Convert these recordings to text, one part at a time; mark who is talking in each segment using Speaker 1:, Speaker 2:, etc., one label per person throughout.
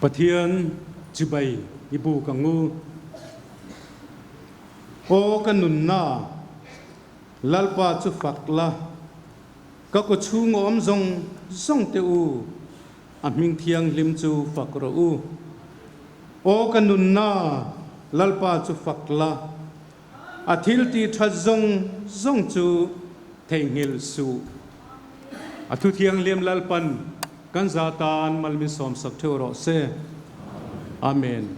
Speaker 1: Pathian chibai i buk ang u. Aw ka nunna, Lalpa chu fak la, ka kawchhung awm zawng zawng te u, a hming thianghlim chu fak rawh u. Aw ka nunna, Lalpa chu fak la, A thil tih that zawng zawng chu theihnghilh suh. A thu thianghlim Lalpan kan za tan mal min sawmsak theuh rawh se. Amen.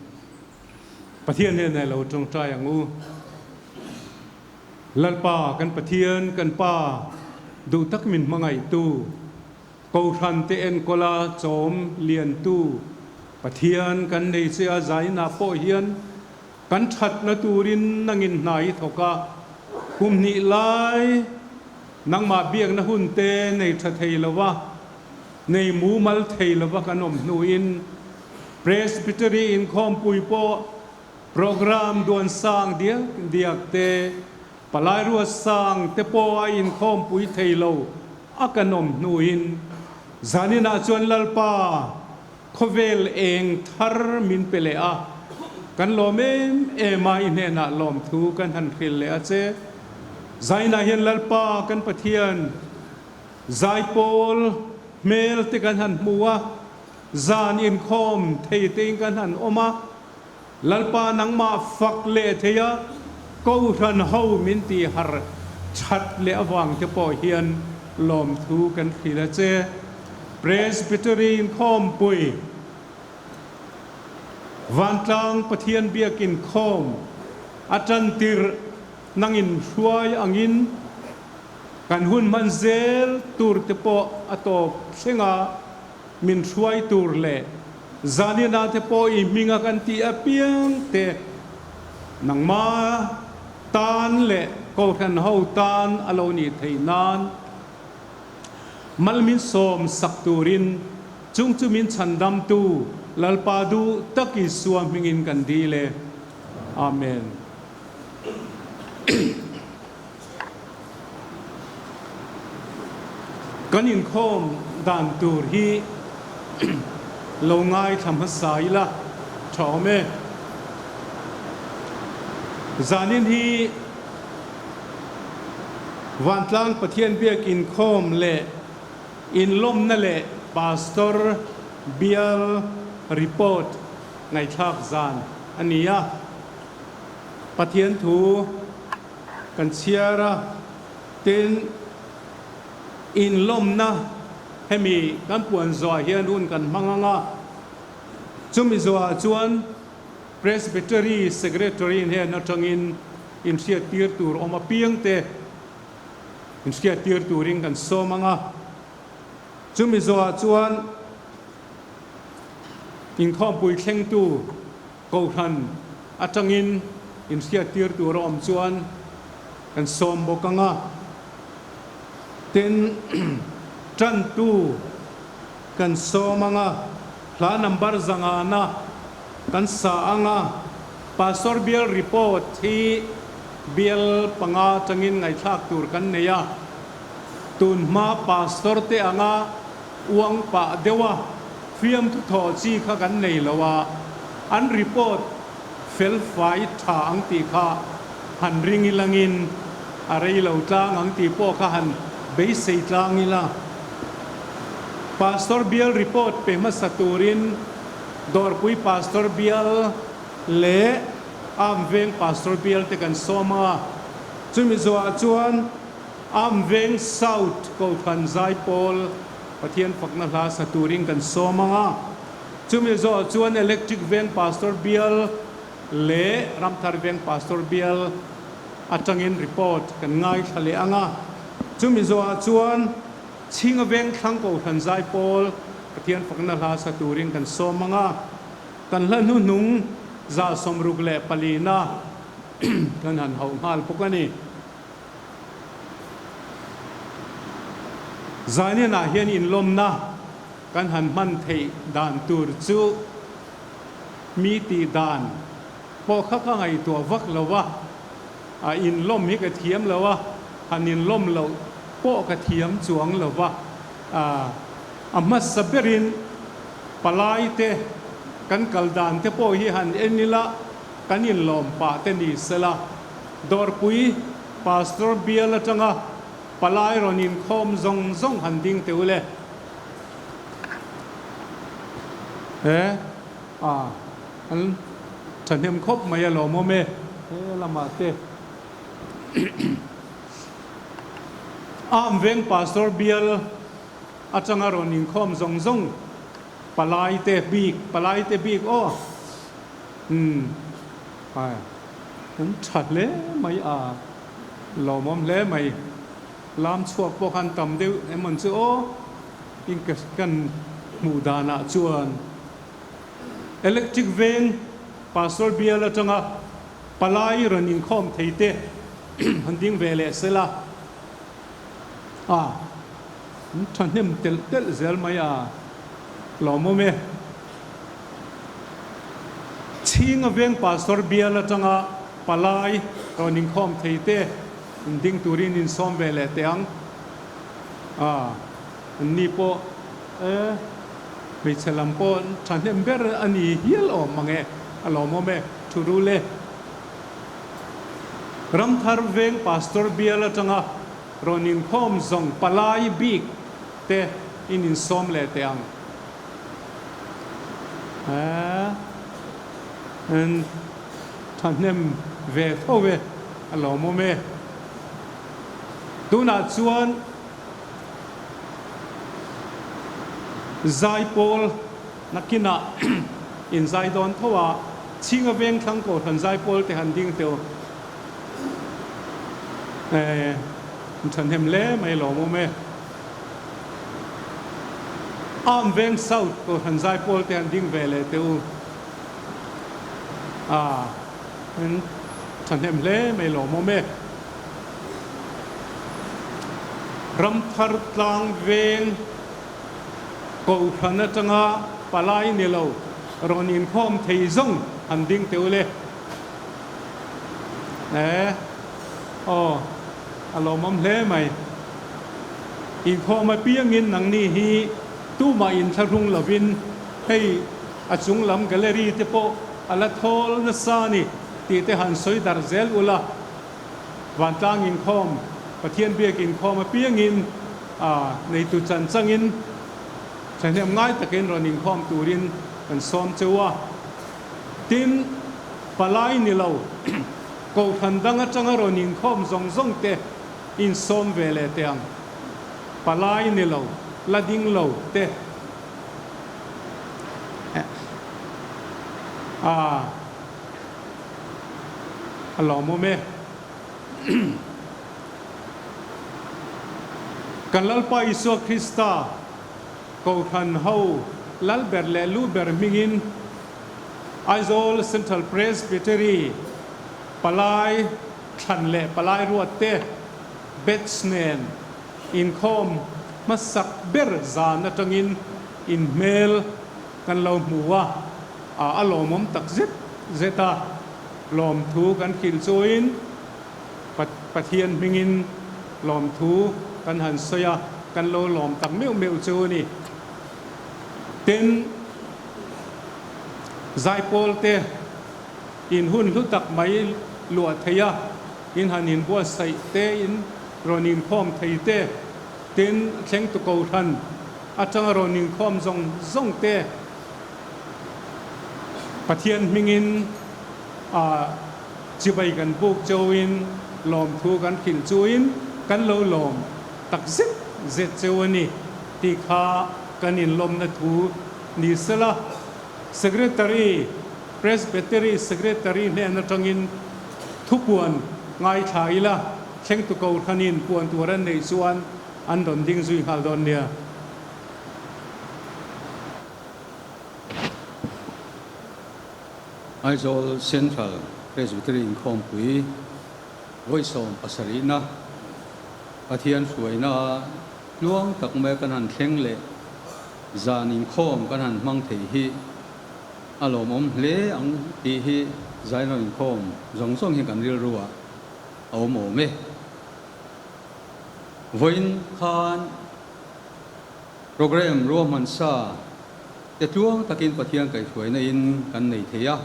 Speaker 1: Pathian hnenah i lo tawngtai ang u. Lalpa kan Pathian kan Pa duh tak min hmangaihtu, Kohhran te enkawla chawm liantu Pathian kan nei che a zainah pawh hian Kan thatna turin nangin hna i thawk a, kum hnih lai nangmah biakna hun te nei tha thei lova, nei mumal thei lova kan awm hnuin Presbytery inkhawmpui pawh program duan sang diak diak te, palai ruat sang te pawh a inkhawmpui thei lo a kan awm hnuin zaninah chuan Lalpa Khawvel eng thar min pe leh a, kan lawm em em a, i hnenah lawmthu kan han hrilh leh a che. Zainah hian Lalpa kan Pathian zaipawl hmel te kan han hmu a, zan inkhawm thei tein kan han awm a, Lalpa nangmah fak leh thei a, Kohhran ho min tih har that leh avang te pawh hian lawmthu kan hrilh a che. Presbytery inkhawmpui, Vantlang Pathian biak inkhawm a tan tirh nangin hruai angin kan hun hman zel tur te pawh a tawp thlenga min hruai tur leh zaninah te pawh i hminga kan tih apiang te nangma tan leh Kohhran ho tan a lo nih theih nan mal min sawm sak turin chung chu min chhandamtu Lalpa duh tak Isua hmingin kan dil e. Amen. Kan inkhawm dan tur hi lo ngaithla hmasa ila tha awm e. Zanin hi Vantlang Pathian biak inkhawm leh inlawmna leh Pastor Bial report ngaihthlak zan a ni a. Pathian thu kan chhiar a, tin inlawmna hemi kan puan zawhah hian hun kan hmang ang a, chumi zawhah chuan Presbytery Secretary hnen atangin inhriattir tur awm apiang te inhriattir turin kan sawm ang a, chumi zawhah chuan inkhawmpui thlengtu Kohhran atangin inhriattir tur a awm chuan kan sawm bawk ang a, tin tantu kan sawm ang a, hla number zangana kan sa ang a, Pastor Bial report hi bial panga atangin ngaihthlak tur kan nei a, tunhma Pastor te anga uang pah deuh a, Fiamthu thawh chi kha kan nei lo a, an report fel fai tha ang tih kha han ring ilangin a rei lo tlang ang tih pawh kha han beisei tlang ila. Pastor Bial report pe hmasa turin Dawrpui Pastor Bial leh Amveng Pastor Bial te kan sawm a, chumi zawhah chuan Amveng South Kohhran Zaipawl Pathian fakna hla sa turin kan sawm ang a, chumi zawh chuan Electric Veng Pastor Bial leh Ramthar Veng Pastor Bial atangin report kan ngaithla leh ang a, chumi zawhah chuan Chhinga Veng Thlang Kohhran Zaipawl Pathian fakna hla sa turin kan sawm ang a, kan hla hnuhnung 64na kan han hauh nghal bawk a ni. Zaninah hian inlawmna kan han hman theih dan tur chu mi tih dan pawh kha ka ngaihtuah vak lo a, a inlawm hi ka thiam lo a, han inlawm loh pawh ka thiam chuang lo va, a hmasa berin palai te. Kan kal dan te pawh hi han en ila kan inlawm pah te ni sela. Dawrpui Pastor bial atanga palai rawn inkhawm zawng zawng han ding teh ule. He a an thahnem khawp mai a lawmawm e. He lamah te Arm veng Pastor bial atanga rawn inkhawm zawng zawng palai te bik palai te bik aw umm ai an tha hle mai a lawmawm hle mai lam chhuak pawh khan tam deuh emawn chu aw in ka kan hmuh danah chuan electric veng pastor bial atanga palai rawn inkhawm thei te han ding ve leh sela a. An thahnem telh telh zel mai a, lawmawm e. Chhinga veng Pastor bial atanga palai rawn inkhawm thei te in ding turin in sawm ve leh teh ang. A, an ni pawh e, hmeichhe lam pawh thahnem ber a ni hial awm mang e, a lawmawm e, thu rul e. Ramthar veng Pastor bial atanga Rawn inkhawm zawng palai bik te in insawm leh teh ang. An thahnem ve tho e, a lawmawm e. Tunah chuan Zaipawl nakinah in zai dawn tho a, Chhinga Vengthlang Kohhran Zaipawl te han ding teh u. Eh, an thahnem hle mai lawmawm e. Arm Veng South Kohhran Zaipawl te han ding ve leh teh u. Ah, an thahnem hle mai lawmawm e. Ramthar Tlang Veng Kohhran atanga palai ni lo rawn inkhawm thei zawng han ding teh u le. E aw, a lawmawm hle mai. Inkhawm apiangin nangni hi tumah inthlahrung lovin hei a chung lam gallery te pawh a la thawl nasa a ni tih te han sawi darh zel ula, vantlang inkhawm, Pathian biak inkhawm apiangin a neitu chan changin thahnem ngai takin rawn inkhawm turin kan sawm cheu a. Tin, palai ni lo, kohhran dang atanga rawn inkhawm zawng zawng te insawm ve leh teh ang. Palai ni lo, la ding lo te a a lawmawm e. Kan Lalpa Isua Krista Kohhran ho Lalber leh Luber hmingin Aizawl Central Presbytery palai thlan leh palai ruat te batch nen inkhawm hmasak ber zan atangin inhmel kan lo hmu a, a lawmawm tak zet zet a, lawmthu kan hrilh chuin Pathian hmingin lawmthu kan han sawi a, kan lo lawm tak meuh meuh chu a ni. Tin, Zaipawl te in hun hlu tak mai luah thei a, in han inbuatsaih te, in rawn inkhawm thei te, tin, thlengtu kohhran atanga rawn inkhawm zawng zawng te Pathian hmingin a Chibai kan buk chauhin lawmthu kan hrilh chuin kan lo lawm tak zet zet cheu a ni tih kha kan inlawmna thu ni sela. Secretary, Presbytery Secretary hnen atangin thupuan ngaithla ila thlengtu kohhranin puan tur an neih chuan an rawn ding zui nghal dawn nia.
Speaker 2: Aizawl Central Presbytery Inkhawmpui vawi 77na Pathian hruaina tluang tak mai kan han thleng leh zan inkhawm kan han hmang thei hi a lawmawm hle ang tih hi Zainaw inkhawm zawng zawng hi kan rilru ah a awm awm e. Vawiin khan program ruahman sa. te tluang takin Pathian kaihhruaina in kan nei thei a.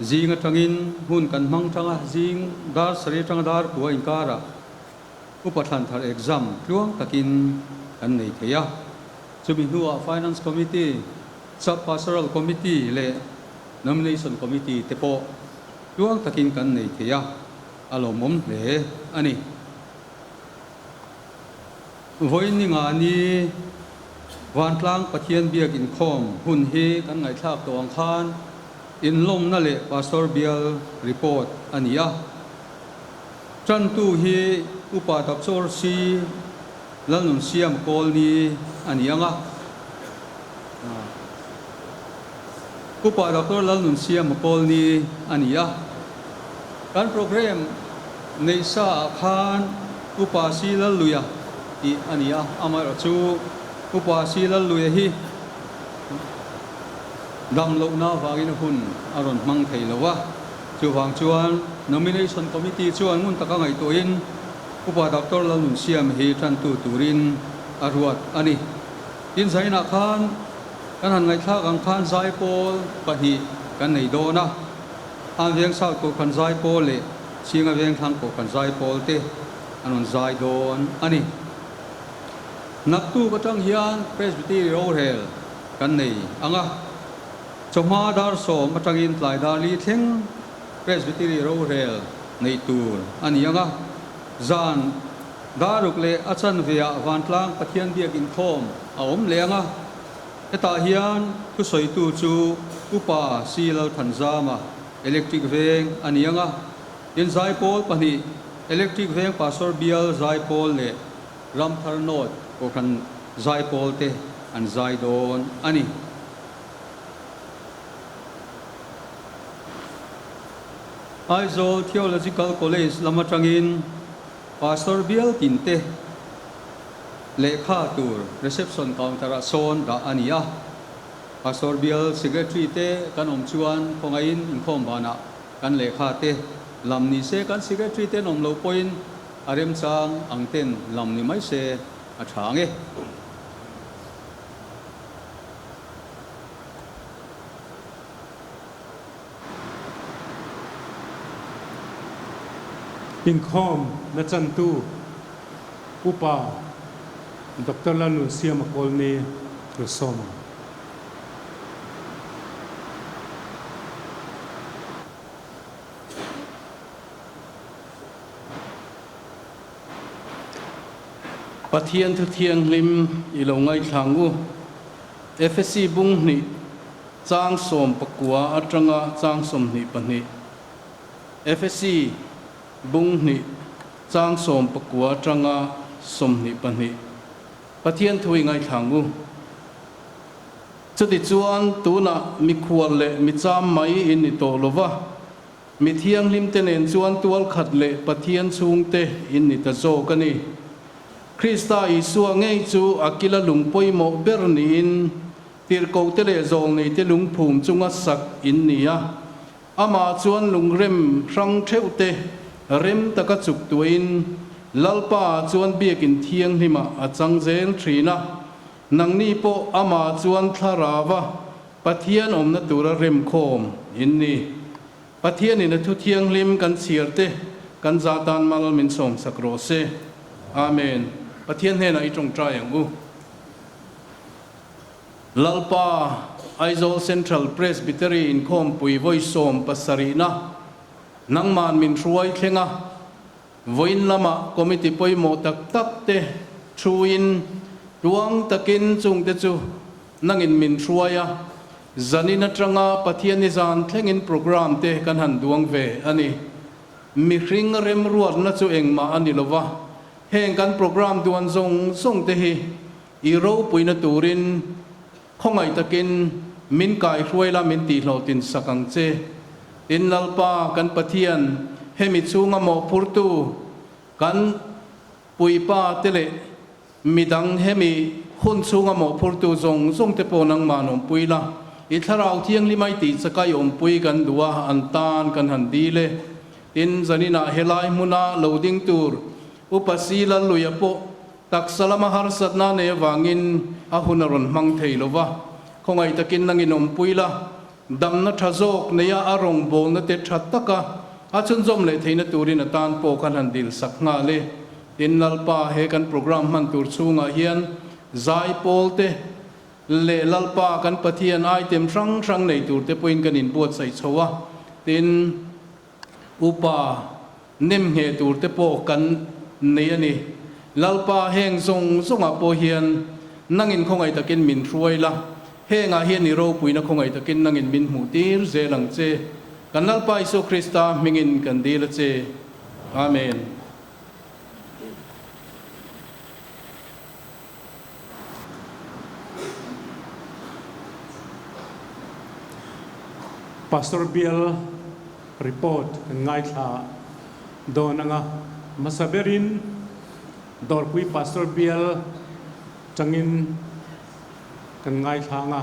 Speaker 2: Zing atangin hun kan hmang tang a, zing dar sarih atanga dar kua inkarah Upa Thlanthar exam tluang takin kan nei thei a. Chumi hnuah Finance Committee, Sub Pastoral Committee leh Nomination Committee te pawh tluang takin kan nei thei a, a lawmawm hle a ni. Vawiin ninga ni Vantlang Pathian biak inkhawm hun hi kan ngaihthlak tawh ang khan inlawmna leh Pastor Bial report a ni a. Tantu hi Upa Doctor C. Lalnunsiam Kawlni a ni ang a. Upa Doctor Lalnunsiam Kawlni a ni a. Kan programme neih sa ah khan Upa Si Lalluia tih a ni a, amaherawh chu Upa Si Lalluia hi dam lohna avangin hun a rawn hmang thei lo a, chuvang chuan Nomination Committee chuan ngun taka ngaihtuahin Upa Doctor Lalnunsiam hi tantu turin a ruat a ni. Tin zainah khan kan han ngaihthlak ang khan zaipawl pahnih kan nei dawn a. An veng South Kohhran zaipawl leh Chinga Vengthlang Kohhran zaipawl te an rawn zai dawn a ni. Naktuk atang hian Presbytery rorel kan nei ang a, chawhma dar sawm atangin tlai dar li thleng Presbytery rorel neih tur a ni ang a, zan daruk leh a chanveah Vantlang Pathian biak inkhawm a awm leh ang a. Hetah hian thusawitu chu Upa C. Lalthanzama, Electric Veng a ni ang a, tin Zaipawl pahnih, Electric Veng Pastor Bial Zaipawl leh Ramthar North Kohhran Zaipawl te an zai dawn a ni. Aizawl Theological College lam atangin Pastor Bial tinte Lehkha tur reception counter ah sawn dah a ni a, Pastor Bial Secretary te kan awm chuan khawngaihin inkhawm banah kan lehkha te lam ni se, kan Secretary ten awm loh pawhin a remchang ang ten lam ni mai se a tha ang e.
Speaker 1: Inkhawm na chantu Upa Doctor Lalnunsiama Kawlni Rusawma.
Speaker 3: Pathian thu thianghlim i lo ngaithlang u. Efesi bung hnih chang 19 atanga chang 22. Efesi bung hnih Chang 19 atanga 22 Pathian thu i ngaithlang u. Chutichuan tunah mikhual leh micham mai in ni tawh lo va, mi thianghlimte nen chuan tualkhat leh Pathian chhungte in ni ta zawk a ni. Krista Isua ngei chu a kila lung pawimawh ber niin tirhkohte leh zawlneite lungphum chunga sak in ni a. Amah chuan lungrem hrang theuh te rem taka chuk tuahin Lalpa chuan biakin thianghlimah a chang zel thin a, nangni pawh amah chuan thlarava Pathian awmna tura remkhawm in ni. Pathianin a thu thianghlim kan chhiar te kan za tan mal min sawmsak rawh se. Amen. Pathian hnenah i tawngtai ang u. Lalpa, Aizawl Central Presbytery inkhawmpui vawi 71na nangman min hruai thleng a, vawiin lamah committee pawimawh tak tak te thuin tluang takin chungte chu nangin min hruai a, zanin atanga Pathianni zan thlengin programme te kan han duang ve a ni. Mihring remruatna chu engmah a ni lova, heng kan programme duan zawng zawng te hi I ropuina turin khawngaih takin min kaihruai la min tihhlawhtin sak ang che. Tin Lalpa kan Pathian hemi chhunga mawhphurtu kan puipa te leh midang hemi hun chhunga mawhphurtu zawng zawng te pawh nangmah awmpui la, i thlarau thianghlim ai tih chaka i awmpui kan duh a, an tan kan han dil e. Tin zaninah helai hmuna lo ding tur Upa Si Lalluia pawh Taksa lama harsatna nei avangin a hun a rawn hmang thei lo va. Khawngaih takin nangin awmpui la, damna tha zawk neia a rawngbawlna te tha taka a chhunzawm leh theihna turin a tan pawh kan han dil sak nghal e. Tin, Lalpa he kan program hman tur chhungah hian zaipawl te leh Lalpa kan Pathian item hrang hrang nei tur te pawhin kan inbuatsaih chho a. Tin, Upa nem ngheh tur te pawh kan nei a ni. Lalpa heng zawng zawngah pawh hian nangin khawngaih takin min hruai la, hengah hian i ropuina khawngaih takin nangin min hmuh tir zel ang che. Kan Lalpa Isua Krista hmingin kan dil a che. Amen.
Speaker 1: Pastor Bial report kan ngaithla dawn anga hmasa berin Dawrpui Pastor Bial tangin kan ngaithla anga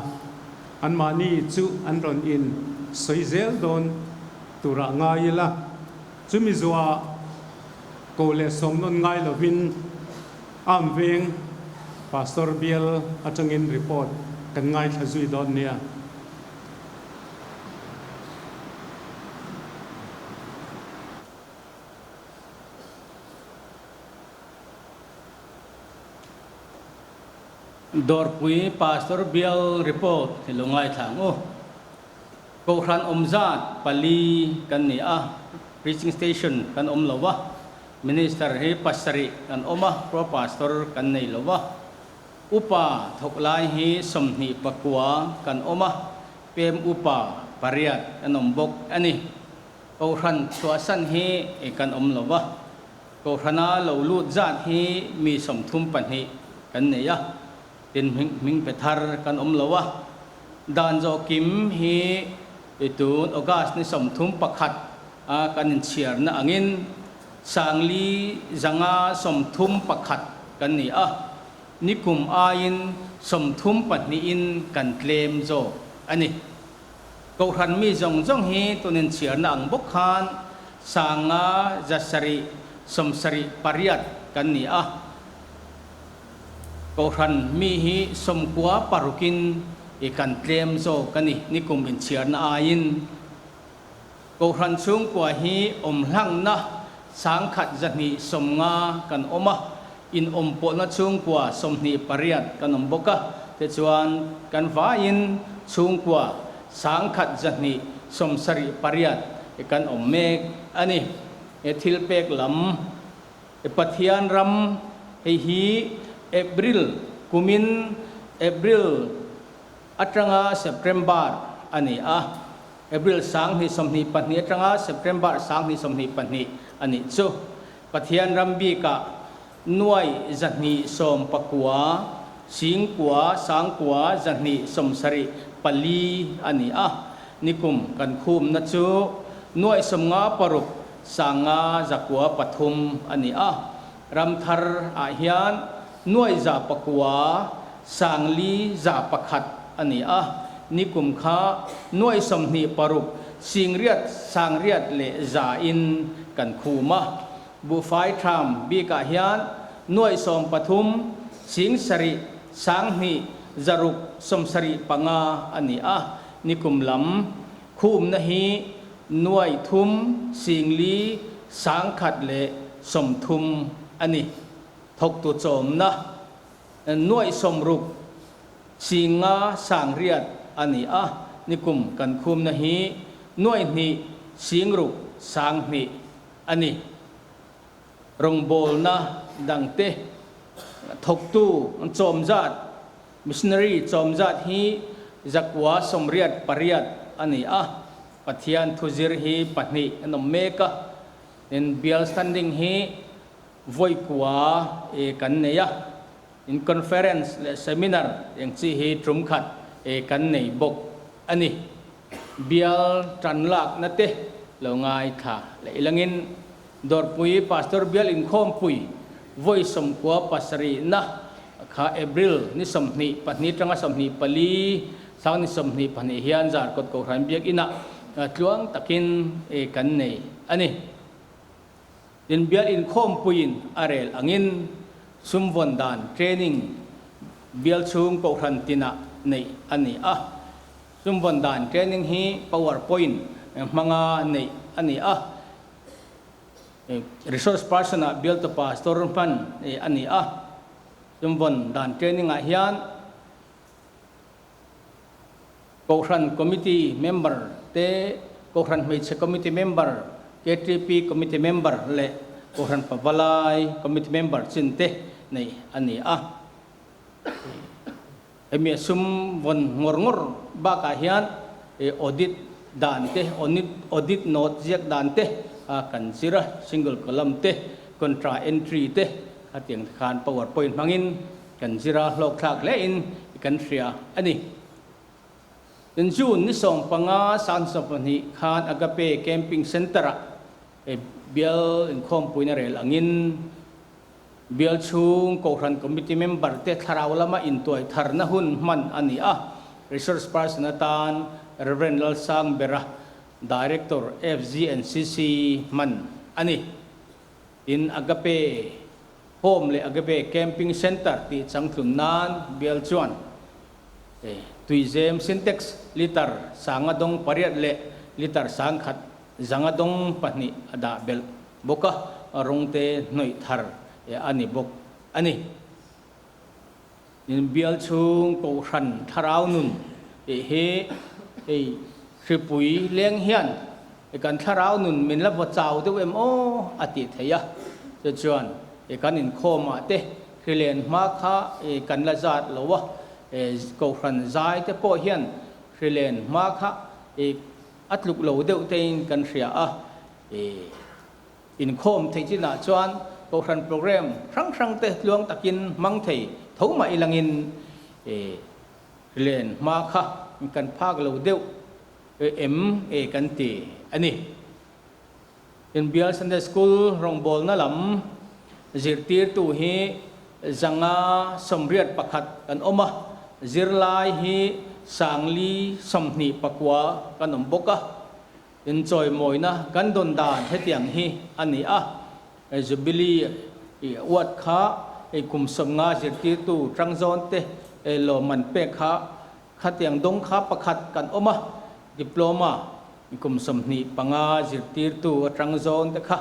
Speaker 1: anmahni chu an rawn in sawi zel dawn turah ngai ila. Chumi zuah ko leh sawmnawn ngai lovin Arm Veng Pastor Bial atangin report kan ngaithla zui dawn nia.
Speaker 4: Dawrpui Pastor Bial report hi lo ngaithla ang u. Kohhran awm zat pali kan ni a, preaching station kan awm lo a, minister hi pasarih kan awm a, pro pastor kan nei lo a, upa thawk lai hi 29 kan awm a, pem upa pariat kan awm bawk a ni. Kohhran chhuahsan hi kan awm lo a, kohhrana lo lut zat hi mi 32 kan nei a, Tin hming pe thar kan awm lo a, dan zawh kim hi i tun August ni 31 a kan inchhiarna angin Sangli zanga 31 kan ni a, nikum aiin 32 in kan tlem zawk a ni. Kohhran mi zawng zawng hi tun inchhiarna ang bawk khan Sanga zasarih 78 kan ni a. Kohhran mi hi 96 in i kan tlem zawk a ni, nikum inchhiarna aiin. Kohhran chhungkua hi awm hlangna 1190 kan awm a, in awm pawhna chhungkua 28 kan awm bawk a, tichuan kan vaiin chhungkua 1178 kan awm mek a ni. He thilpek lam. Pathian ram hei hi April kumin April atanga September a ni a, April 2022 atanga September 2022 a nih chu. Pathian ram bikah nuai 219 singkua sangkua 274 a ni a, nikum kan khumna chu nuai 56 Sanga 903 a ni a, Ramthar ah hian nuai 900 sangli 101 a ni a, nikum kha nuai 26 singriat sangriat leh za in kan khum a. Buhfai tham bikah hian nuai 13 sing sarih sang hnih zaruk 75 a ni a, nikum lam khumna hi nuai thum singli sangkhat leh 30 a ni. Thawktu chawmna nuai 60 singa sangriat a ni a, nikum kan khumna hi nuai hnih singruk sang hnih a ni. Rawngbawlna dangte thawktu chawmzat missionary chawmzat hi 988 a ni a, Pathian thuzir hi pahnih an awm mek a, tin bial standing hi vawi kua e kan nei a, in conference leh seminar eng chi hi tum khat e kan nei bawk a ni. Bial tan lakna te lo ngai thla leh ilangin Dawrpui Pastor Bial Inkhawmpui vawi 97 na kha April ni 22 tanga 24 sang ni 22 hian Zarkawt Kohhran Biakinah tluang takin kan nei a ni. Tin Bial Inkhawmpuiin a rel angin sumvawn dan training Bial chhung Kohhran tinah. neih a ni a. Sumvawn dan training hi power point hmanga neih a ni a. Resource person ah bialtu pastor hman a ni a. Sumvawn dan training ah hian Kohhran Committee member te, Kohhran Hmeichhe Committee member, ktp Committee member leh Kohhran Pavalai Committee member chin te neih a ni a. Hemi a sum vawn ngawr ngawr bakah hian audit dan te, audit note ziak dan te kan zir a, single column te, contra entry te khatiang te khan power point hmangin Kan zira hlawkthlak hlein kan hria a ni. Tin June ni 15 2020 khan Agape Camping Centre-ah bial inkhawmpuina rel angin bial chhung Kohhran Committee member te thlarau lama intuai tharna hun hman a ni a. Resource person atan Rev. Lalsangbera, Director FGNCC hman a ni. Tin Agape Home leh Agape Camping Centre tih changtlun nan bial chuan tuizem Sintex litre sanga dawng pariat leh litre sangkhat zanga dawng pahnih a dah belh bawk a, rawngte hnawih thar a ni bawk a ni. In bial chhung Kohhran thlarau nun tih hi hei hripui leng hian kan thlarau nun min la vaw chau deuh em aw a tih theih a, chu chuan kan inkhawm ah te hrilen hma kha kan la zat lo a, Kohhran zai te pawh hian hrilen hma kha a tluk lo deuh te in kan hria a. Inkhawm theih chinah chuan Kohhran program hrang hrang te tluang takin hmang thei tho mah ilangin len hma kha kan phak lo deuh em e kan ti a ni. Inbial Sunday School rawngbawlna lam zirtirtu hi 581 kan awm a, zirlai hi 429 kan awm bawk a. Inchawimawina kan dawn dan hetiang hi a ni a, Jubilee uat kha kum 50 zirtirtu tangzawn te lawmman pek kha khatiang dawng kha pakhat kan awm a, Diploma kum 25 zirtirtu atangzawn te kha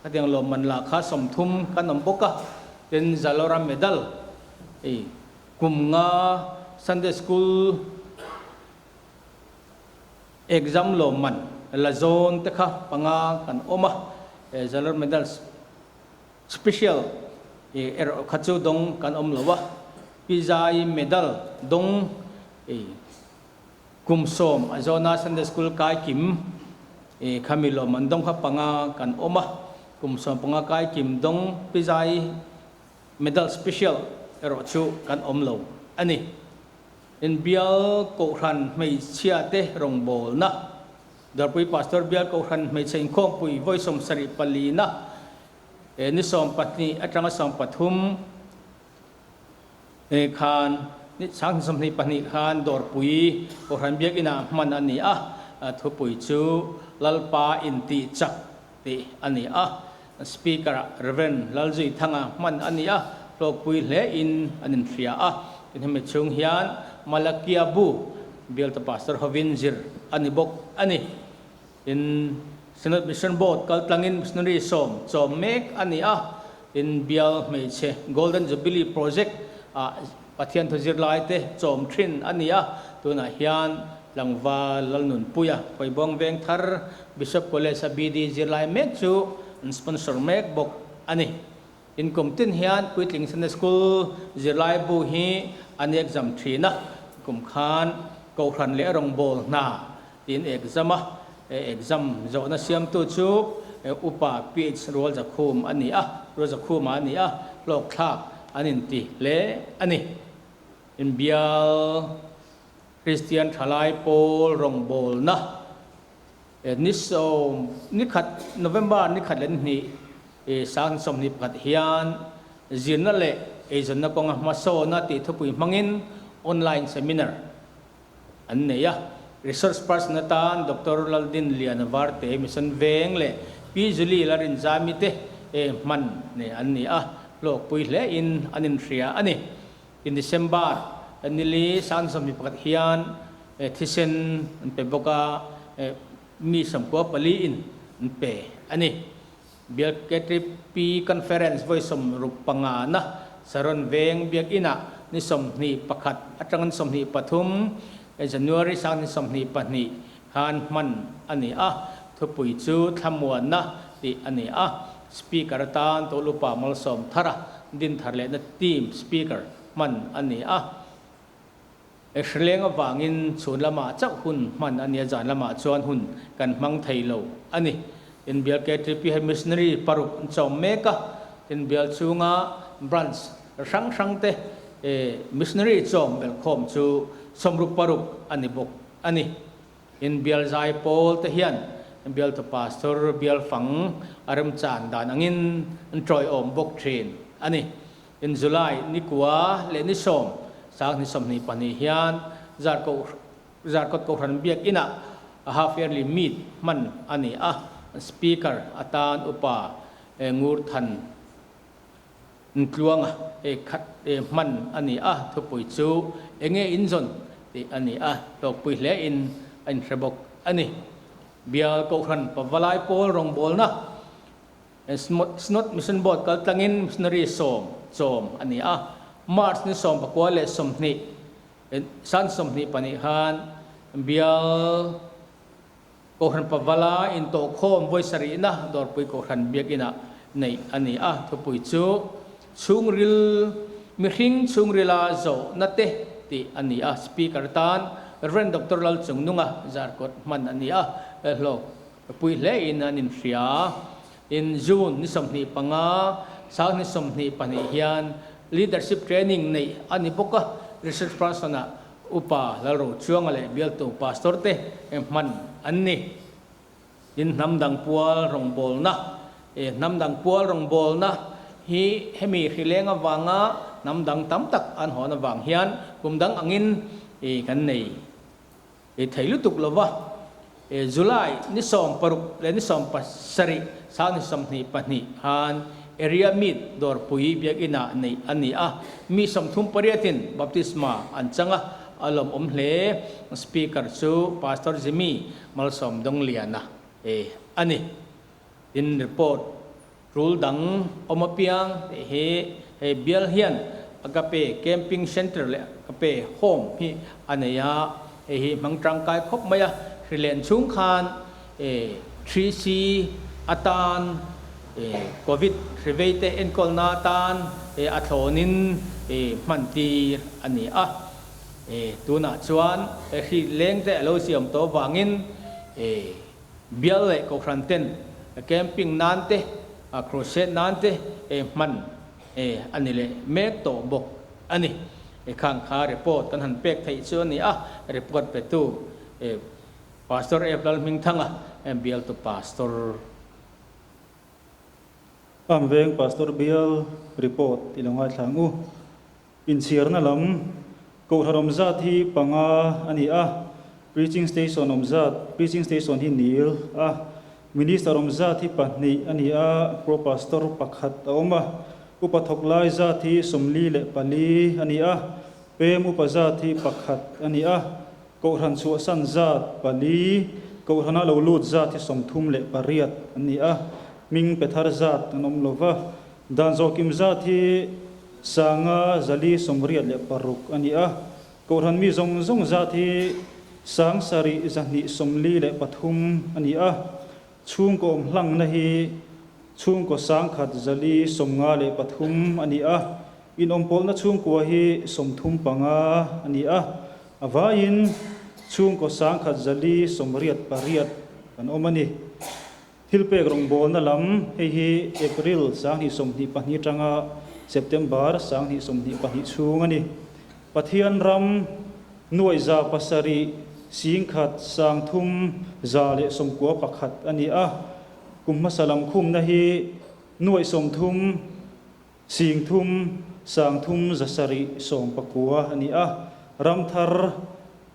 Speaker 4: khatiang lawmman lah kha 30 kan awm bawk a, tin Zalora Medal kum nga Sunday School Exam lawmman la zawn te kha panga kan awm a, Zalor Medal Special erawh kha chu dawng kan awm lo a, Pi Zai Medal dawng kum 10 a zawna Sunday School kai kim khami lawmman dawng kha panga kan awm a, kum 15 kai kim dawng Pi Zai Medal Special erawh chu kan awm lo a ni. Inbial Kohhran hmeichhia te rawngbawlna, Darpui Pastor Bial Kohhran hmeichhe inkhawmpui vawi 74 na ni 12 atanga 13 khan ni 2022 khan Dawrpui Kohhran Biakinah hman a ni a, thupui chu Lalpa intih chak tih a ni a, Speaker-ah Rev. Lalzuithanga hman a ni a, hlawkpui hle in an inhria a. Tin hemi chhung hian Malakia bu Bialta Pastor hovin zir a ni bawk a ni. Tin Synod Mission Board kaltlangin Missionary 10 chawm mek a ni a. Tin Bial Hmeichhe Golden Jubilee Project ah Pathian thu zirlai te chawm thin a ni a. Tunah hian Tlangval Lalnunpuia Khuaibawng Veng Thar Bishop College a BD zirlai mek chu an sponsor mek bawk a ni. Inkum tin hian Puitling Sunday School zirlai bu hi an exam thin a, kum khan Kohhran leh Rawngbawl hna tiin exam a, exam zawhna siamtu chu Upa PH Rualzakhum a ni a, Rualzakhuma a ni a, hlawkthlak an inti hle a ni. Inbial Kristian thalai pawl rawngbawlna ni sawm ni khat November ni khat leh ni hnih 2021 hian zirna leh eizawnna kawnga hmasawna tih thupui hmangin online seminar an nei a. Resource person atan Doctor Laldin Liana Varte Mission Veng leh Pi Julie Larinzami te hman an ni a, hlawkpui hlein an inhria a ni. In December. Nili sang 21 hian thisen an pe bawk a, mi 94 in an pe a ni. Bial KTP Conference vawi 65 na Saron Veng Biakinah ni 21 atanga ni 23 January sang ni 22 khan hman a ni a, thupui chu thlamuanna tih a ni a. Speaker atan Tawlupa Malsawm Thara Dinthar lehna Team Speaker hman a ni a. Hrileng avangin chhun lamah chauh hun hman a nia, zan lamah chuan hun kan hmang thei lo a ni. Tin, bial KTP hi missionary paruk an chawm mek a, tin bial chhunga branch hrang hrang te missionary chawm belhkhawm chu 66 a ni bawk a ni. Tin, bial zai pawl te hian bialtu pastor bial fang a remchan dan angin an tawiawm bawk thin a ni. In July ni kua leh ni sawm sang ni 22 hian Zarko Zarkawt Kohhran Biakinah a half yearly meet hman a ni a, Speaker atan Upa Ngurthan Ntluanga khat hman a ni a, thupui chu enge inzawn tih a ni a, hlawkpui hle in a inhre bawk a ni. Bial Kohhran Pavalai Pawl rawngbawlna Synod Mission Board kal tlangin missionary sawm chawm a ni a. March ni 19 leh 20, san 22 khan bial Kohhran Pavala intawhkhawm vawi sarihna Dawrpui Kohhran Biakinah neih a ni a. Thupui chu Chhungril, Mihring chhungrila zawhna te tih a ni a. Speaker tan Rev. Doctor Lalchungnunga zarkawt hman a ni a. Hlawk Pui hle in an inhria. In June ni 25, sang ni 22 hian Leadership Training neih a ni bawk a, Research Person-ah Upa Lalrochuanga leh bialtu Pastor te hman an ni. In hnam dang pual rawngbawlna Hnam dang pual rawngbawlna hi hemi hrileng avanga hnam dang tam tak an hawn avang hian kum dang angin kan nei. I thei lutuk lo va. July ni 16 leh ni 17 sang ni 22 khan Area Meet Dawrpui Biakinah neih a ni a. Mi 38 in baptisma an chang a, a lawmawm hle. Speaker chu Pastor Jimmy Malsawmdawngliana a ni. Tin, report tul dang awm apiang tih hi hei bial hian Agape Camping Centre leh Agape Home hi a nei a, hei hi hmang tangkai khawp mai a, hrilen chhung khan 3C atan Covid hrivei te enkawlna atan a thlawnin hman tir a ni a, tunah chuan hri leng te a lo siam tawh avangin Bial leh Kohhran ten camping nan te, crusade nan te hman a ni leh mek tawh bawk a ni. Khang kha report kan han pek theih chu a ni a, report petu Pastor F. Lalhmingthanga, bialtu Pastor.
Speaker 5: Farm veng Pastor Bial report i lo ngaithla ang u. Inchhiarna lam Kohhran awm zat hi panga a ni a, Preaching Station awm zat, Preaching Station hi nil a, Minister awm zat hi pahnih a ni a, Pro Pastor pakhat a awm a, Upa thawk lai zat hi 44 a ni a, Pem upa zat hi pakhat a ni a, Kohhran chhuahsan zat pali, Kohhrana lo lut zat hi 38 an ni a, hming pe thar zat an awm lo va, Dan zawhkim zat hi 5 4 86 a ni a, Kohhran mi zawng zawng zat hi 7 253 a ni a, chhungkaw awm hlangna hi chhungkaw 1 453 a ni a, inawmpawlna chhungkua hi 35 a ni a, a vaiin chhungkaw 1 488 kan awm a ni. Thilpek rawngbawlna lam, hei hi April 2022 atanga September 2022 chhung a ni. Pathian ram nuaih 700 1,000 391 a ni a, kum hmasa lam khumna hi nuaih 30 3 3 719 a ni a, ramthar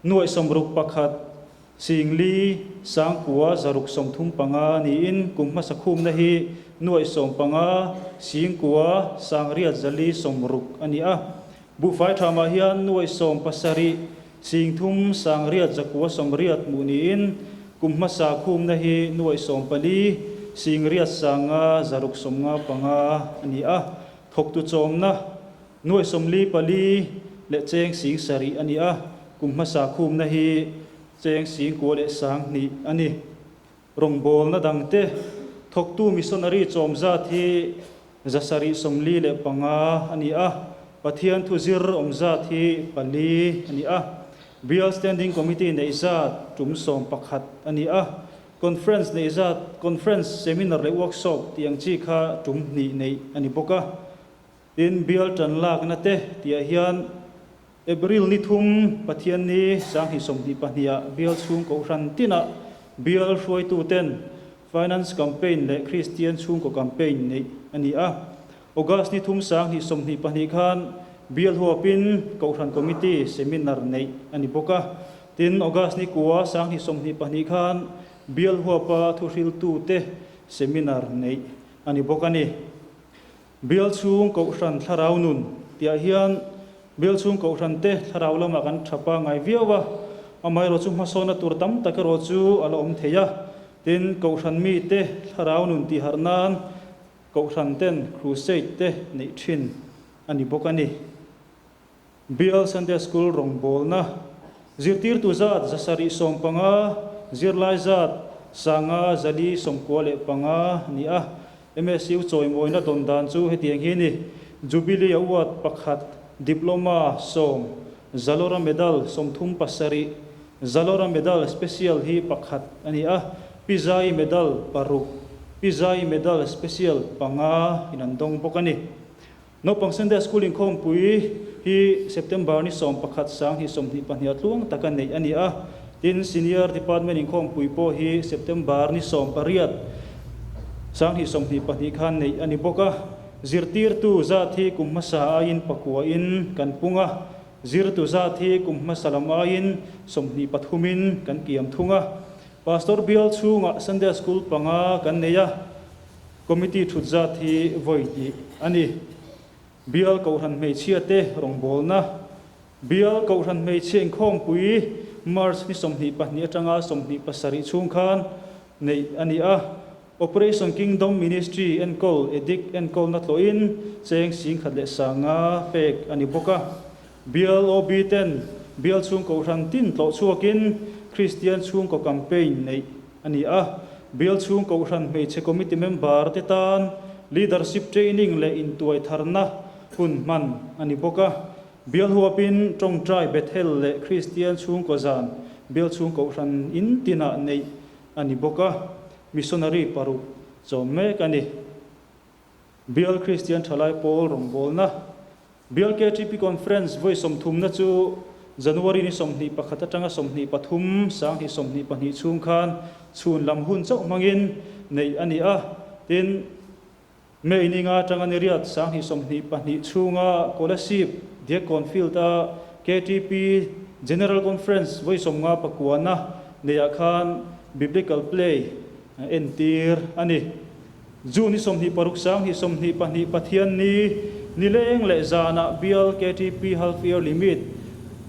Speaker 5: nuaih 61 4 9 635 niin kum hmasa khumna hi nuaih 15 9 8 460 a ni a. Buhfai thamah hian nuai 70, 30 8 180 hmuh niin kum hmasa khumna hi nuai 14, 8 5 695 a ni a. Thawktu chawmna nuai 44 leh cheng 7,000 a ni a, kum hmasa khumna hi cheng 9,000 leh 2,000 a ni. Rawngbawlna dangte thawktu missionary chawm zat hi 745 a ni a, Pathian thu zir awm zat hi pali a ni a, Bial Standing Committee neih zat tum 11 a ni a, Conference neih zat, Conference, Seminar leh Workshop tih ang chi kha tum hnih neih a ni bawk a. Tin, Bial tan lakna te tihah hian April ni thum Pathianni 2022 ah Bial chhung kohhran tinah Bial hruaituten Finance Campaign leh Kristian chhungkaw Campaign neih a ni a. August ni thum 2022 khan Bial huapin Kohhran Committee Seminar neih a ni bawk a. Tin, August ni kua 2022 khan Bial huapa thuhriltute Seminar neih a ni bawk a ni. Bial chhung Kohhran thlarau nun tihah hian Bial chhung Kohhran te thlarau lamah kan tha pangngai viau a, amaherawh chu hmasawnna tur tam tak erawh chu a la awm thei a. Tin, Kohhran mite thlarau nun tihharh nan Kohhran ten crusade te neih thin a ni bawk a ni. Bial Sunday School rawngbawlna zirtirtu zat 715, zirlai zat 5,495 ni a. MSU chawimawina dawn dan chu hetiang hi ni, Jubilee Award pakhat, Diploma 10, Zalora Medal 37, Zalora Medal Special hi pakhat a ni a, Pizai Medal paruk, Pizai Medal Special panga in an dawng bawk a ni. Naupang Sunday School inkhawmpui hi September ni 11 2022 a tluang taka neih a ni a, tin Senior Department inkhawmpui pawh hi September ni 18 2022 khan neih a ni bawk a. Zirtirtu zat hi kum hmasa aiin pakuain kan pung a, zirtu zat hi kum hmasa lam aiin 23 in kan kiam thung a. Pastor bial chhungah Sunday School panga kan nei a. Committee thut zat hi vawi hnih a ni. Bial Kohhran Hmeichhia te rawngbawlna, Bial Kohhran Hmeichhia inkhawmpui March ni 22 atanga 27 chhung khan neih a ni a. Operation Kingdom Ministry enkawl Edik enkawlna tlawhin cheng 10,500 pek a ni bawk a. Bial OB ten Bial chhung Kohhran tin tlawh chhuakin Kristian chhungkaw campaign neih a ni a. Bial chhung Kohhran hmeichhe committee member te tan leadership training leh intuai tharna hun hman a ni bawk a. Bial huapin tawngtai Bethel leh Kristian chhungkaw zan Bial chhung Kohhran in tinah neih a ni bawk a. Missionary paruk chawm mek a ni. Bial Kristian Thalai Pawl rawngbawlna Bial KTP Conference vawi 30na chu January ni 21 atanga 23 2022 chhung khan chhun lam hun chauh hmangin neih a ni a. Tin, May ni nga atanga ni riat 2022 chhunga Kolasib Diakkawn Field-a KTP General Conference vawi 59na neihah khan Biblical Play entir a ni. June ni 26 2022 Pathianni nileng leh zanah Bial KTP Half Year Limit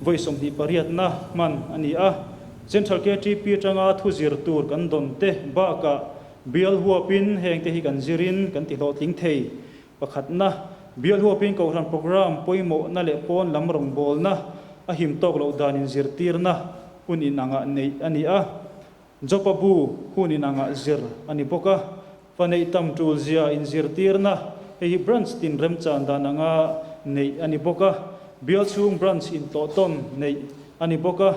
Speaker 5: vawi 28na hman a ni a. Central KTP atanga thu zir tur kan dawn te bakah Bial huapin heng te hi kan zirin kan ti hlawhtling thei. Pakhatna, Bial huapin Kohhran Programme pawimawhna leh pawn lam rawngbawlna a him tawk loh dan inzirtirna hun inangah neih a ni a. Jopa bu hun inangah zir a ni bawk a, fa neih tam tul zia inzirtirna hei hi branch tin remchan dan anga neih a ni bawk a, bial chhung branch intlawhtawn neih a ni bawk a,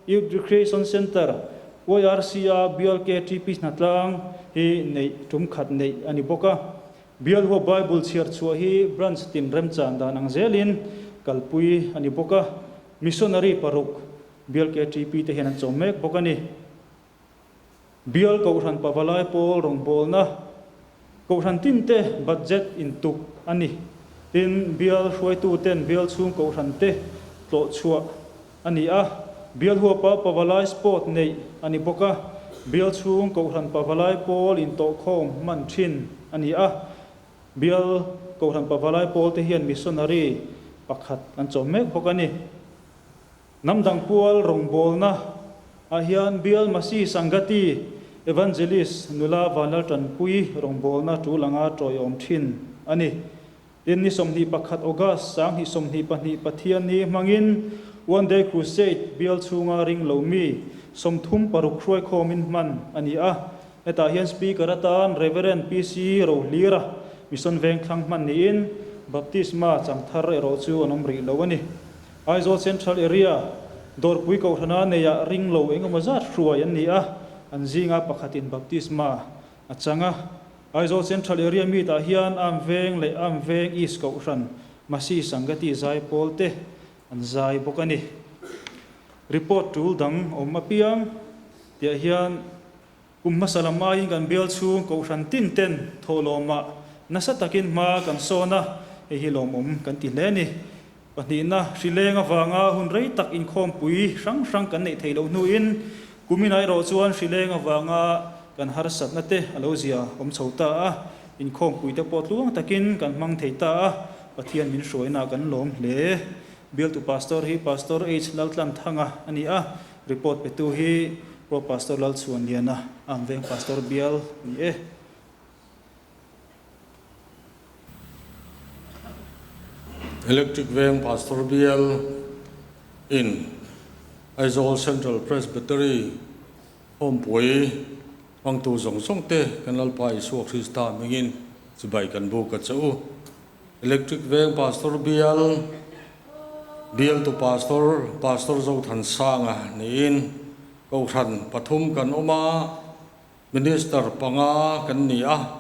Speaker 5: Youth Recreation Centre, YRC, a bial KTP hnatlang hi neih tum khat neih a ni bawk a, bial huap Bible chhiar chhuah hi branch tin remchan dan ang zelin kalpui a ni bawk a, missionary paruk Bial KTP te hian an chawm mek bawk a ni. Bial Kohhran Pavalai Pawl rawngbawlna Kohhran tin te budget intuk a ni. Tin, Bial hruaitu ten Bial chhung Kohhran te tlawh chhuah a ni a. Bial huapa Pavalai Sport neih a ni bawk a. Bial chhung Kohhran Pavalai Pawl intawhkhawm hman thin a ni a. Bial Kohhran Pavalai Pawl te hian missionary. pakhat an chawm mek bawk a ni. Hnam dang pual rawngbawlna ah hian Bial Masi Sangati Evangelist nula Vanlal Tanpui rawngbawlna tul anga tawiawm thin a ni. Tin, ni 21 August 2022 Pathianni hmangin One Day Crusade bial chhunga ring lo mi 36 hruaikhawmin hman a ni a. Hetah hian Speaker atan Rev. PC Rohlira Mission Vengthlang hman niin Baptisma chang thar erawh chu an awm rih lo a ni. Aizawl Central Area Dawrpui Kohhrana neiah ring lo engemaw zat hruai an ni a, an zinga pakhatin Baptisma a chang a. Aizawl Central Area Meet-ah hian Am Veng leh Am Veng East Kohhran Masi Sangati zaipawl te an zai bawk a ni. Report tul dang awm apiang tihah hian Kum hmasa lam aiin kan bial chhung kohhran tin ten thawhlawmah nasa takin hma kan sawn a, hei hi lawmawm kan ti hle a ni. Pahnihna, hrileng avanga hun rei tak inkhawmpui hrang hrang kan neih theih loh hnuin kumin erawh chuan hrileng avanga kan harsatna te a lo zia awm chho ta a, inkhawmpui te pawh tluang takin kan hmang thei ta a, Pathian min hruaina kan lawm hle. Bialtu Pastor hi Pastor H Laltlanthanga a ni a, Report petu hi Pro Pastor Lalchhuanliana, Amveng Pastor bial ni e.
Speaker 6: Electric Veng Pastor bial in Aizawl Central Presbytery Hawmpui hmangtu zawng zawng te kan Lalpa Isua Krista hmingin chibai kan buk a che u. Electric Veng Pastor bial Bialtu Pastor, Pastor Zothansanga niin Kohhran pathum kan awm a, Minister panga kan ni a.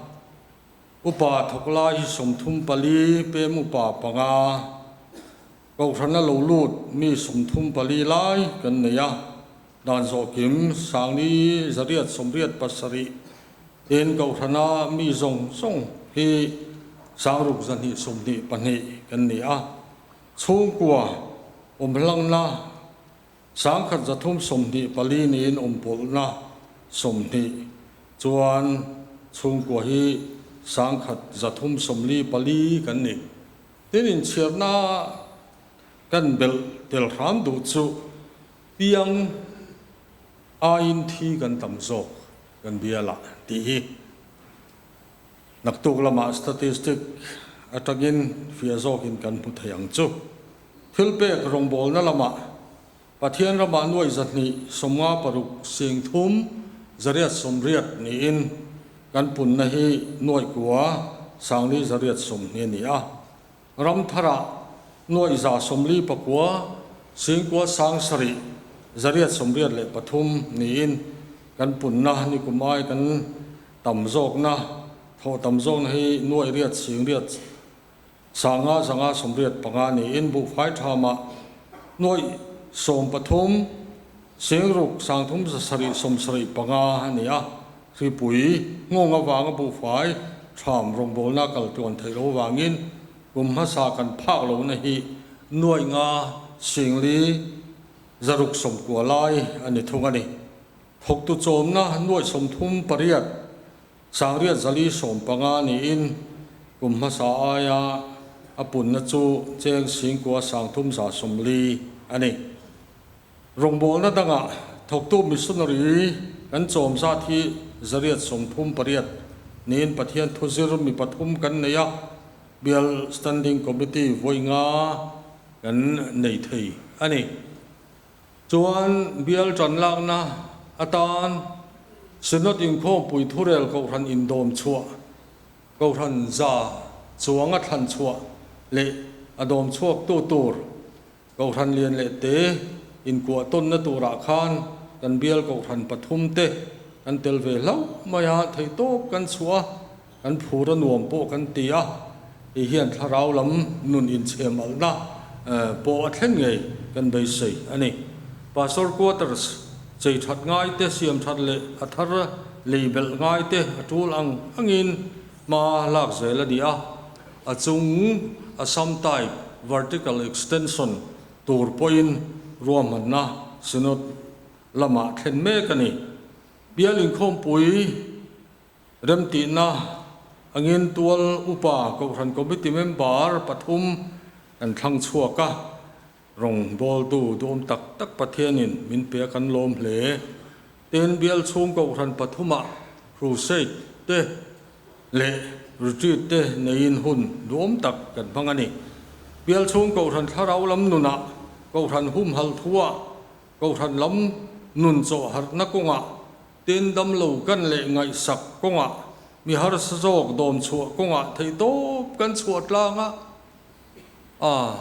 Speaker 6: Upa thawk lai hi 34, pem upa panga, Kohhrana lo lut mi 34 lai kan nei a. Dan zawhkim Sangli 887 in Kohhrana mi zawng zawng hi 6222 kan ni a. Chhungkua awm hlangna 1324 niin awm pawlhna 20 chuan chhungkua hi 1344 kan ni. Tin inchhiarna kan belh tel hram duh chu piang aiin thi kan tam zawk kan bialah tih hi. Naktuk lamah statistic atangin fiah zawkin kan hmu thei ang chu. Thil pek rawngbawlna lamah Pathian ramah nuai 256 sing thum 880 niin kan punna hi nuai kua sangli 820 a ni a. Ram tharah nuai 149 sing kua sang sarih 883 niin kan punna ni kum ai kan Tam zawkna, thawh tam zawkna hi nuaih riat sing riat sanga 585 niin buhfai thamah nuaih 13 sing ruk sang thum 775 a ni a. Hripui nghawng avanga buhfai tham rawngbawlna kal tluan theih loh avangin kum hmasa kan phak lohna hi nuaih nga sing li 690 lai a ni thung a ni. Thawktu chawmna nuaih 38 845 niin kum hmasa aia a punna chu cheng singkua 3140 a ni. Rawngbawlna dangah thawktu missionary kan chawm zat hi 838 niin Pathian thu zir mi pathum kan nei a, Bial Standing Committee vawi nga kan nei thei a ni. Chuan bial tan lakna atan Synod inkhawmpui thurel Kohhran indawm chhuah, Kohhran za chuanga thlan chhuah leh a dawm chhuaktu tur Kohhran lian leh te inkuah tawnna turah khan kan bial Kohhran pathum te kan tel ve hlauh mai a, theihtawp kan chhuah a, kan phur a nuam pawh kan ti a, hei hian thlarau lam nun inchhem alhna pawh a thlen ngei kan beisei a ni. Pastor Quarters chei that ngai te, siam that leh a thar lei belh ngai te a tul ang angin hma lak zel a ni a, a chung a sam type vertical extension tur pawhin ruahmanna Synod lamah thlen mek a ni. Bial inkhawmpui Remtihna angin tual upa Kohhran Committee member pathum kan thlang chhuak a, rawngbawltu duhawm tak tak Pathianin min pe a kan lawm hle. Tin, bial chhung kohhran pathumah crusade te leh retreat te neiin hun duhawm tak kan hmang a ni. Bial chhung kohhran thlarau lam nunah, kohhran humhalh thuah, kohhran lam nun chawhharhna kawngah, Tin, damlo kan leh ngaihsak kawngah, mi harsa zawk dawm chhuah kawngah theihtawp kan chhuah tlang a, a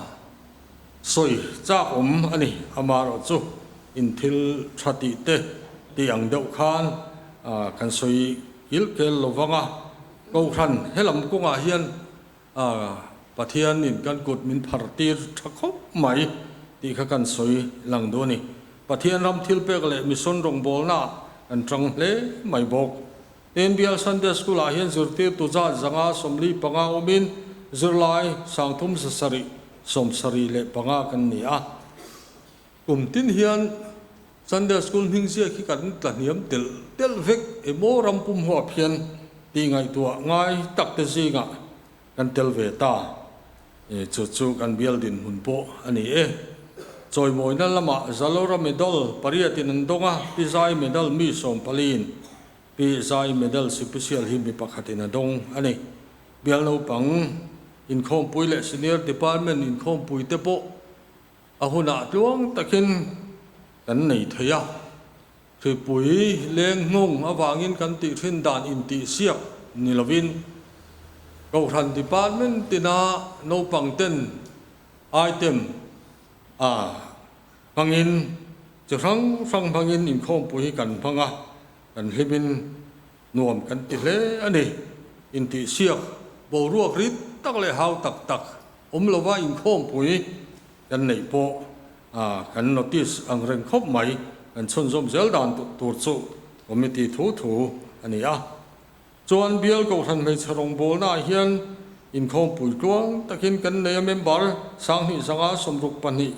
Speaker 6: sawi chak awm a ni. Amaherawh chu in thil tha tih te tih ang deuh khan kan sawi kilkel lo vang a, Kohhran helam kawngah hian Pathianin kan kut min phar tir tha khawp mai tih kha kan sawi lang duh a ni. Pathian ram thilpek leh mission rawngbawlna kan tang hle mai bawk. NBL Sunday School ah hian zirtirtu zat 145 awmin zirlai 3775 kan ni a. Kum tin hian Sunday School hming ziak hi kan tla hniam telh telh vek emaw ram pum huap hian tih ngaihtuah ngai tak te zingah kan tel ve ta. Chu chu kan bial dinhmun pawh a ni e. Chawimawina lamah Zalora Medal pariatin an dawng a, Pi Zai Medal mi sawmpaliin Pi Zai Medal Sipisial hi mi pakhatin a dawng a ni. Bial naupang inkhawmpui leh Senior Department inkhawmpui te pawh A hunah tluang takin kan nei thei a, hripui leng hnung avangin kan tih thin dan intihsiak ni lovin Kohhran Department tina naupang ten item a hmangin chi hrang hrang hmangin inkhawmpui hi kan hmang a, kan hlimin nuam kan ti hle a ni. Intihsiak boruak rit tak leh hau tak tak awm lova inkhawmpui kan neih pawh kan notice ang reng khawp mai. Kan chhunzawm zel dan tur chu committee thu thu a ni a. Chuan bial kohhran hmeichhe rawngbawlnaah hian inkhawmpui tluang takin kan nei a, member 2562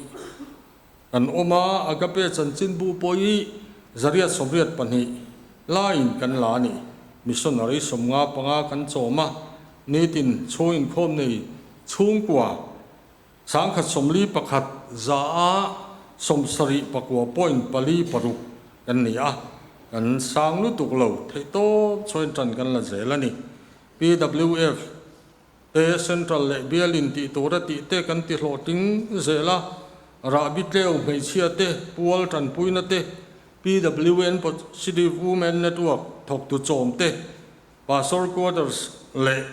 Speaker 6: Kan awm a, Agape chanchinbu pawh hi 882 laiin kan la a ni. Missionary 55 kan chawm a, nitin chhung inkhawm nei chhungkua 141 za a 79.46 kan ni a, kan sang lutuk lo theihtawp chhuain tan kan la zel a ni. PWF. Te Central leh Bialin tih tura tih te kan ti hlawhtling zel a, Rahbi tleu hmeichhia te, pual tanpuina te, PWN Positive Women Network thawktu chawm te, Pastor Quarters leh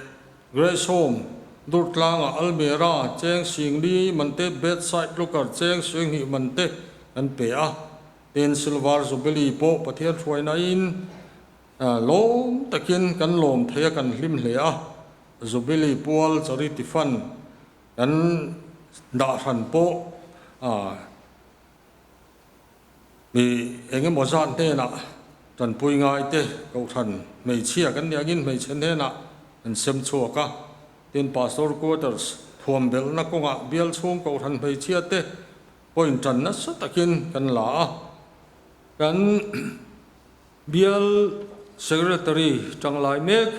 Speaker 6: Grace Home, Durtlanga Almera cheng singli man te, Bedside Locker cheng singhnih man te kan pe a, tin Silver Jubilee pawh Pathian hruainain Lawm takin kan lawm thei a, kan hlim hle a. Jubilee pual Charity Fund kan dah hran pawh mi eng emaw zat hnenah tanpui ngai te kohhran hmeichhia kan nih angin hmeichhe hnenah kan sem chhuak a. Tin, Pastor Quarters thuam belhna kawngah bial chhung kohhran hmeichhia te pawhin tan nasa takin kan la a. Kan. Bial Secretary tanglai mek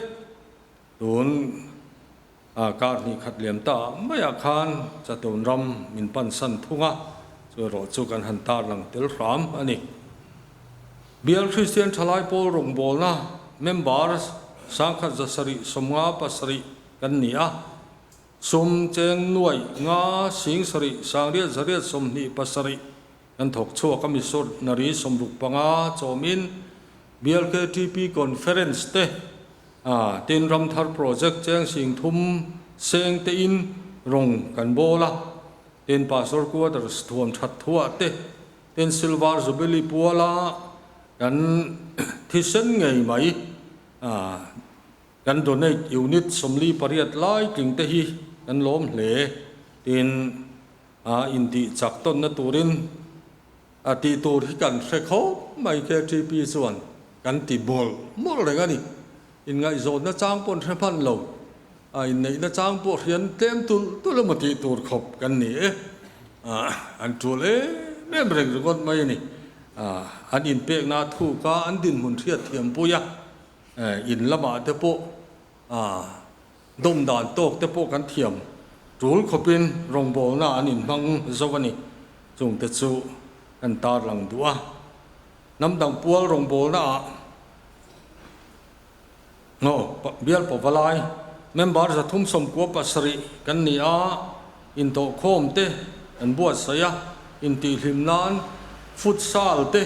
Speaker 6: tun kar hnih khat liam ta maiah khan Chatun ram min pansan thung a, chu erawh chu kan han tarlang tel hram a ni. Bial Kristian Thalai Pawl rawngbawlna member 1757 kan ni a, sum cheng nuaih nga sing sarih sangriat zariat 27 Kan thawk chhuak a missionary 65 chawmin BLKTP Conference te tin Ramthar Project cheng sing thum seng te in rawng kan bawl a, tin Pastor Quarters thuam that thuah te tin Silver Jubilee puala kan thisen ngei mai kan donate unit 48 lai tling te hi kan lawm hle tin A intih chak tawnna turin a tih tur hi kan hre khawp mai KTP chuan kan ti mawlh mawlh reng a ni. Inngaihzawnna chang pawh an hre hman lo, a inneihna chang pawh hrian tlem tulh tulh emaw tih tur khawp kan ni e. An tul em em reng ringawt mai a ni. An inpekna a thuk a, an dinhmun hriatthiam pui a, in lamah te pawh dawm dan tawk te pawh kan thiam. Tul khawpin rawngbawlna an inhmang zo a ni. Chungte chu kan tarlang duh a. Hnam dang pual rawngbawlna ah Aw, bial pavalai member 397 kan ni a, intawhkhawm te kan buatsaih a, intihhlim nan futsal te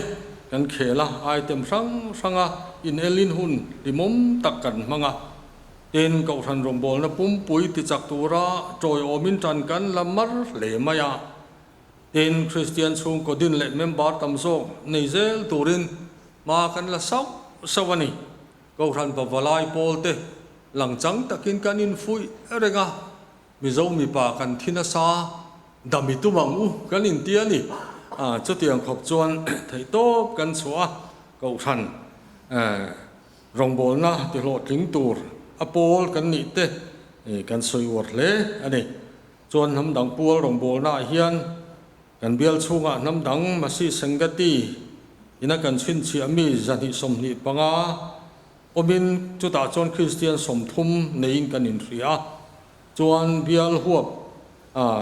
Speaker 6: kan khel a, item hrang hranga inelin hun hlimawm tak kan hmang a. Tin, Kohhran rawngbawlna pumpui tichak tura tawiawmin tan kan la mar hle mai a. Tin, Kristian chhungkaw din leh member tam zawk nei zel turin hma kan la sauh sauh a ni. Kohhran pavalai pawlte langchang takin kan infuih reng a, Mizo mipa kan thi nasa, dam i tum ang u kan inti a ni. Chutiang khawp chuan theihtawp kan chhuah a, Kohhran rawngbawlna tihlawhtling tur a pawl kan nih te kan sawi uar hle a ni. Chuan hnam dang pual rawngbawlnaah hian kan bial chhungah hnam dang Masi Sengati ina kan chhinchhiah mi 225 awmin chutah chuan Kristian 30 neiin kan inhria a. Chuan bial huap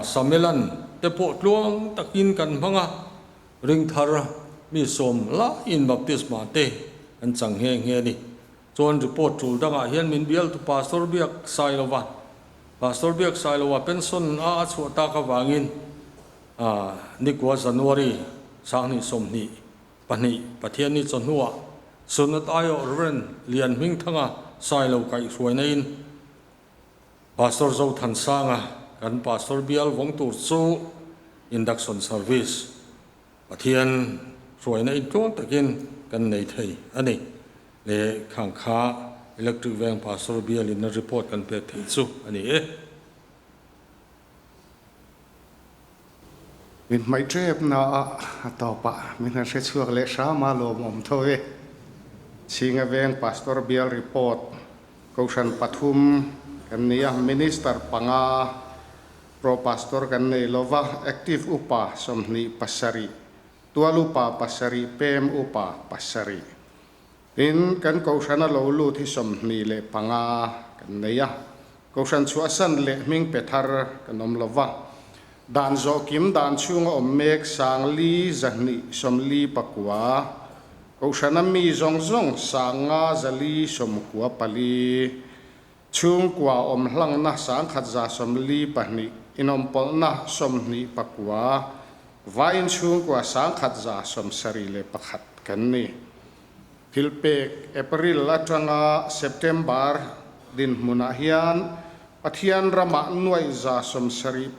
Speaker 6: Samelan te pawh tluang takin kan hmang a, ringthar mi 10 laiin baptisma te an chang nghe nghe a ni. Chuan report tul dangah hian min bialtu Pastor Biak Sailova Pastor Biak Sailoa pension a a chhuah tak avangin nikua January 2022 Pathianni chawhnuah Synod aiawh Rev. Lian Hmingthanga Sailo kaihhruaina in Pastor Zothansanga kan Pastor bial vawng tur chu Induction Service Pathian hruaina intluang takin kan nei thei a ni. Le khang kha Electric Veng Pastor bialin a report kan pek theih chu a ni e.
Speaker 7: Min hmaih tep na a a tawpah min han hre chhuak leh hram a lawmawm tho e. Chhinga Veng Pastor bial report Kohhran pathum kan ni a, Minister panga Pro Pastor kan nei lo va, Active Upa 27, Tual Upa pasarih, Pem Upa pasarih. Tin, kan Kohhrana lo lut hi 25 kan nei a, Kohhran chhuahsan leh hming pe thar kan awm lo va. Dan zawhkim dan chhunga awm mek 5249, Kohhrana mi zawng zawng 5494. Chhungkua awm hlangna 1142, inawmpawlhna 29, vaiin chhungkua 1171 kan ni. Thilpek April atanga September dinhmunah hian Pathian ramah nuaih 71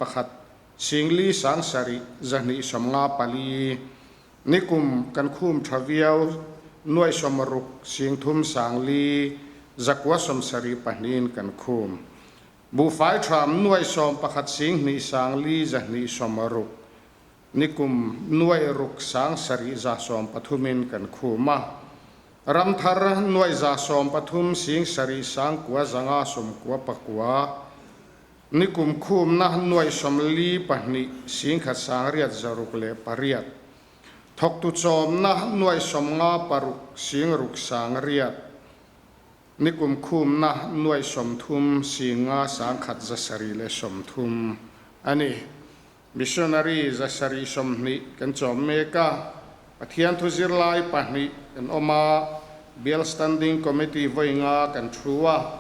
Speaker 7: singli 7 254 Nikum kan khum tha viau nuai 60 sing thum sang li zakua 72 in kan khum. Buhfai tham nuai 11 sing hnih sang li 260. Nikum nuai ruk sang sarih 130 in kan khum a. Ramthar nuai 130 sing sarih sang kua zanga 99. Nikum khumna nuai 42 sing khat sang riat 608. Thawktu chawmna nuai 56 sing ruk sang riat. Nikum khumna nuai 30 sing nga sang khat 730 a ni. Missionary 720 kan chawm mek a. Pathian thu zirlai pahnih kan awm a. Bial Standing Committee vawi nga kan thu a.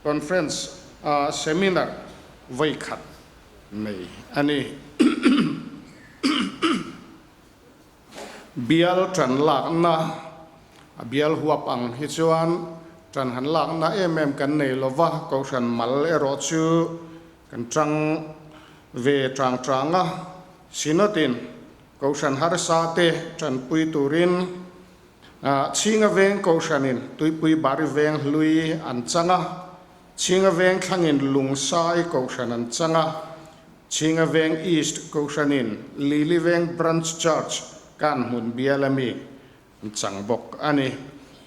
Speaker 7: Conference seminar vawi khat nei a ni. Bial tan lakna a bial huap ang hi chuan tan han lakna em em kan nei lova, Kohhran mal erawh chu kan tang ve tang tang a, Synod-in Kohhran harsa te tanpui turin Chhinga Veng Kohhranin Tuipui Bari Veng hlui an chang a, Chhinga Veng thlangin Lungsai Kohhran an chang a, Chhinga Veng East Kohhranin Lili Veng Branch Church kan hmun bial ami an chang bawk a ni.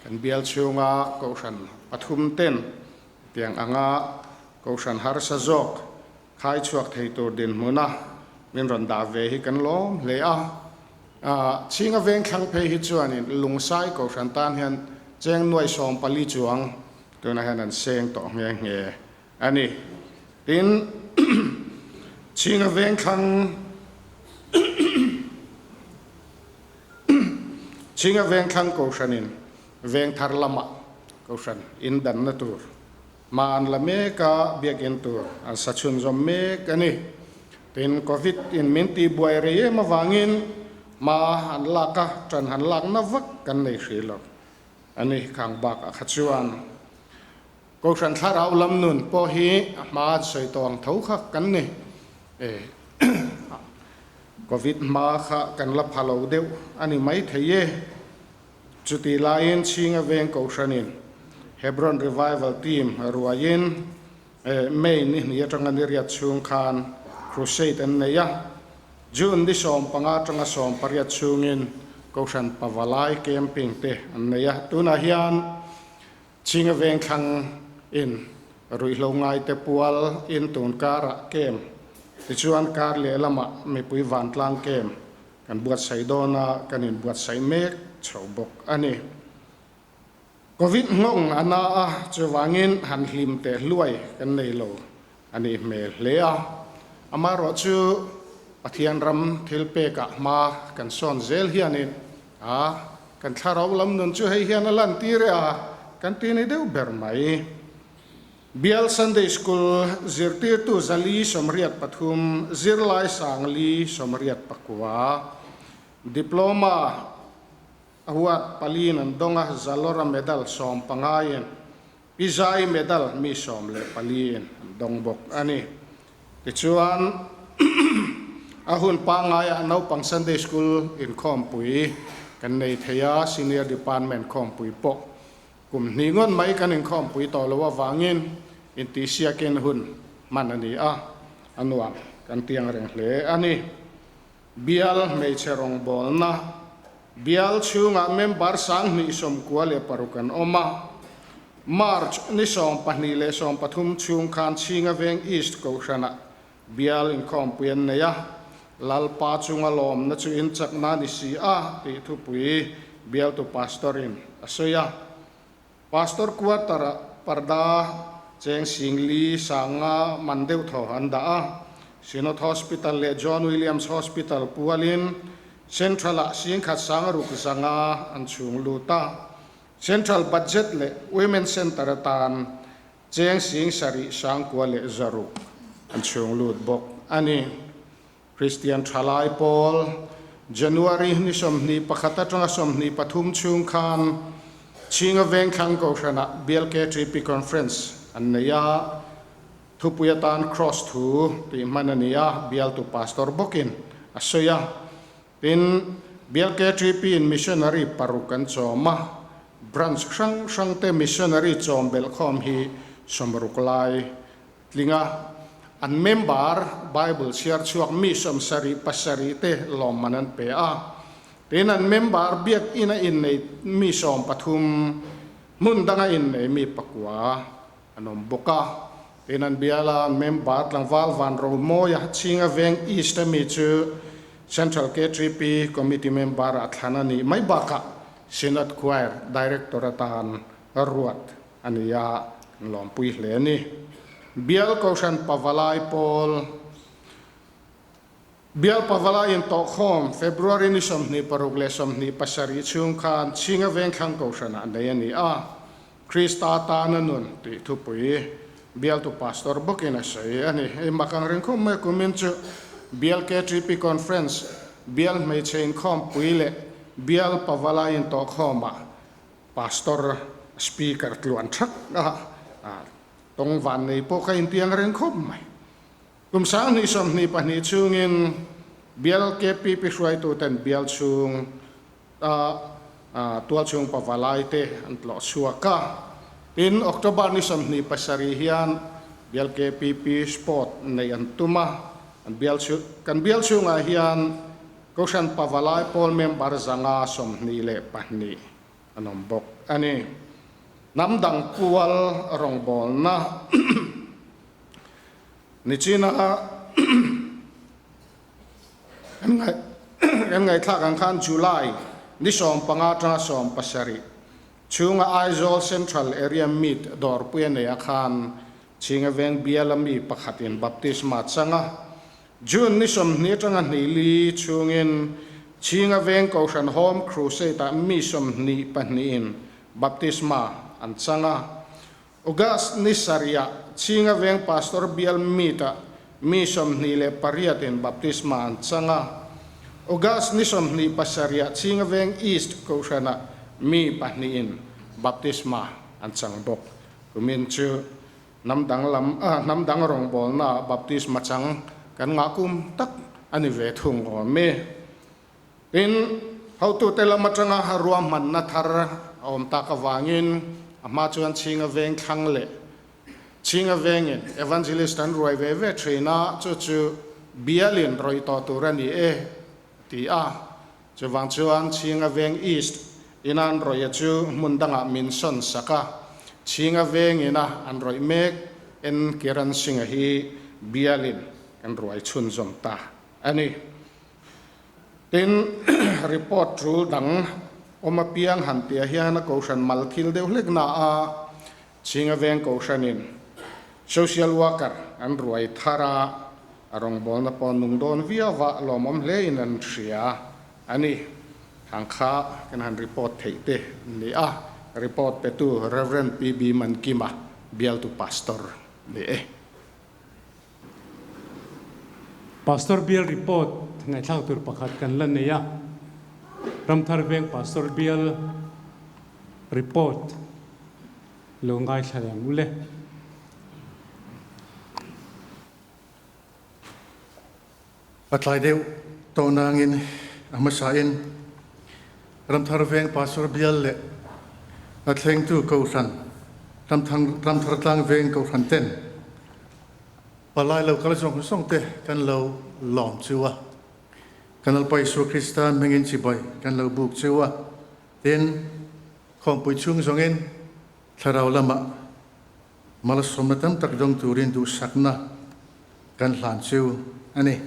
Speaker 7: Kan bial chhunga Kohhran pathum ten tiang anga Kohhran harsa zawk khai chhuak thei tur dinhmuna min rawn dah ve hi kan lawm hle a. Chhinga Veng thlang phei hi chuanin Lungsai Kohhran tan hian cheng nuai 14 chuang tunah hian an seng tawh nghe nghe a ni. Tin. Chhinga veng thlang Chhinga veng thlang Kohhranin veng thar lamah Kohhran in danna tur hma an la mek a, biakinn tur an sa chhunzawm mek a ni. Tin, Covid in min tihbuai rei em avangin hma an lak a, ṭan han lakna vak kan nei hrih lo a ni. Khang bakah kha chuan Kohhran thlarau lam nun pawh hi a hma an sawi tawh ang tho kha kan ni. E, Covid hma kha kan la pha lo deuh a ni mai thei e. Chutih laiin Chhinga Veng Kohhranin Hebron Revival Team ruaiin May ni hnih atanga ni riat chhung khan Crusade an nei a. June ni 15 atanga 18 chhungin Kohhran Pavalai Camping te an nei a. Tunah hian Chhinga Veng thlang in ruihhlo ngaite pual in tun karah camp tichuan kar lehlamah mipui vantlang camp kan buatsaih dawn a, kan inbuatsaih mek chho bawk a ni. Covid nghawng a na a, chuvangin han hlim teh hluai kan nei lo a nih hmel hle a. Amaherawhchu Pathian ram thil pekah hma kan sawn zel hianin a, kan thlarau lam nun chu hei hian a lantir e a, kan ti ni deuh ber mai. Bial Sunday School zirtirtu 483, zirlai 489, Diploma a huat paliin an dawng a, Zalora Medal 15 in, Pizai Medal mi 14 in an dawng bawk a ni. Tichuan, a hun pangaiah naupang Sunday School inkhawmpui kan nei thei a, Senior Department khawmpui pawh Kum hnih ngawn mai kan inkhawmpui tawh lo avangin intihsiakin hun hman a ni a, a nuam kan tiang reng hle a ni. Bial hmeichhe rawngbawlna, Bial chhungah member 2096 an awm a, March ni 12 leh 13 chhung khan Chhinga Veng East Kohhranah Bial inkhawmpui an nei a, Lalpa chunga lawmna chu in chakna a ni si a tih thupui bialtu pastor-in a sawi a. Pastor quarter-ah parda cheng singli sanga man deuh thaw an dah a, Synod Hospital leh John Williams Hospital pualin Central-ah singkhat sanga ruk zanga an chhung lut a. Central budget leh Women's Centre atan Cheng 76,600 an chhung lut bawk a ni. Kristian thalai pawl January ni 21 atanga 23 chhung khan Chhinga Vengthlang Kohhranah Bial KTP Conference an nei a, thupui atan Cross thu tih hman a ni a, bialtu pastor bawkin a sawi a. Tin, Bial KTP in missionary paruk an chawm a, branch hrang hrang te missionary chawm belhkhawm hi 60 lai tling a, an member Bible chhiar chhuak mi 77 te lawmman an pe a. Tin, an member biak ina innei mi 13, hmun danga innei mi pakua an awm bawk a. Tin, an biala an member tlangval Van Romawia Chhinga Veng East ami chu Central KTP Committee member ah thlan a nih mai bakah Synod Choir Director atan ruat a ni a, kan lawmpui hle a ni. Bial Kohhran Pavalai Pawl Bial Pavalai intawhkhawm February ni 26 leh 27 chhung khan Chhinga Vengthlang Kohhranah nei a ni a, Krista tana nun tih thupui bialtu pastor bawkin a sawi a ni. Hei mak ang reng khawp mai kumin chu Bial KTP Conference, Bial Hmeichhe Inkhawmpui leh Bial Pavalai intawhkhawmah Pastor Speaker tluan thak a tawng van nei pawh ka intiang reng khawp mai. Kum 2022 chhungin Bial KPP hruaituten bial chhung a tualchhung pavalai te an tlawh chhuak a. Tin, October ni 27 hian Bial KPP Sport neih an tum a. An bial chhung, kan bial chhungah hian Kohhran Pavalai Pawl member 122 an awm bawk a ni. Hnam dang pual rawngbawlna nichina Kan ngaihthlak ang khan July ni 15 atanga 17 chhunga Aizawl Central Area Meet dawrpui a neih ah khan Chhinga Veng biala mi pakhatin baptisma chang a. June ni 20 atanga hnih li chhungin Chhinga Veng Kohhran Home Crusade-ah mi 22 in baptisma an chang a. August ni sarihah Chhinga Veng Pastor Bial Meet-ah mi 28 in baptisma an chang a. August ni 27ah Chhinga Veng East Kohhranah mi pahnihin baptisma an chang bawk. Kumin chu Hnam dang lam a hnam dang rawngbawlna baptisma chang kan ngah kum tak a ni ve thung awm e. Tin, hotute lam atanga ruahmanna thar a awm tak avangin a hma chuan Chhinga Veng thlang leh Chhinga Vengin Evangelist an ruai ve ve thin a, chu chu bialin rawih tawh tur a ni e a ti a. Chuvang chuan Chhinga Veng East ina an rawih chu hmun dangah min sawn sak a, Chhinga Veng ina an rawih mek en Kiran Singh-a hi bialin kan ruai chhunzawm ta a ni. Tin, report tul dang awm apiang han tih ah hian a kohhran mal thil deuh hlek na a, Chhinga Veng kohhranin Social Worker an ruai thar a, a rawngbawlna pawh nung dawn viau a, lawmawm hlein an hria a ni. Thang kha kan han report theih te ni a, report petu Rev. PB Mankima, bialtu Pastor ni e.
Speaker 1: Pastor Bial report ngaihthlak tur pakhat kan la nei a, Ramthar Veng Pastor Bial report lo ngaithla leh ang u le.
Speaker 8: A tlai deuh tawh nangin a hmasain Ramthar Veng Pastor Bial leh a thlengtu Kohhran Ramthar Tlang Veng Kohhran ten palai lo kal zawng zawng te kan lo lawm chu a, kan Lalpa Isua Krista hmingin chibai kan lo buk chu a, tin, khawmpui chhung zawngin thlarau lamah Malsawmna tam tak dawng turin duhsakna kan hlan chu a ni.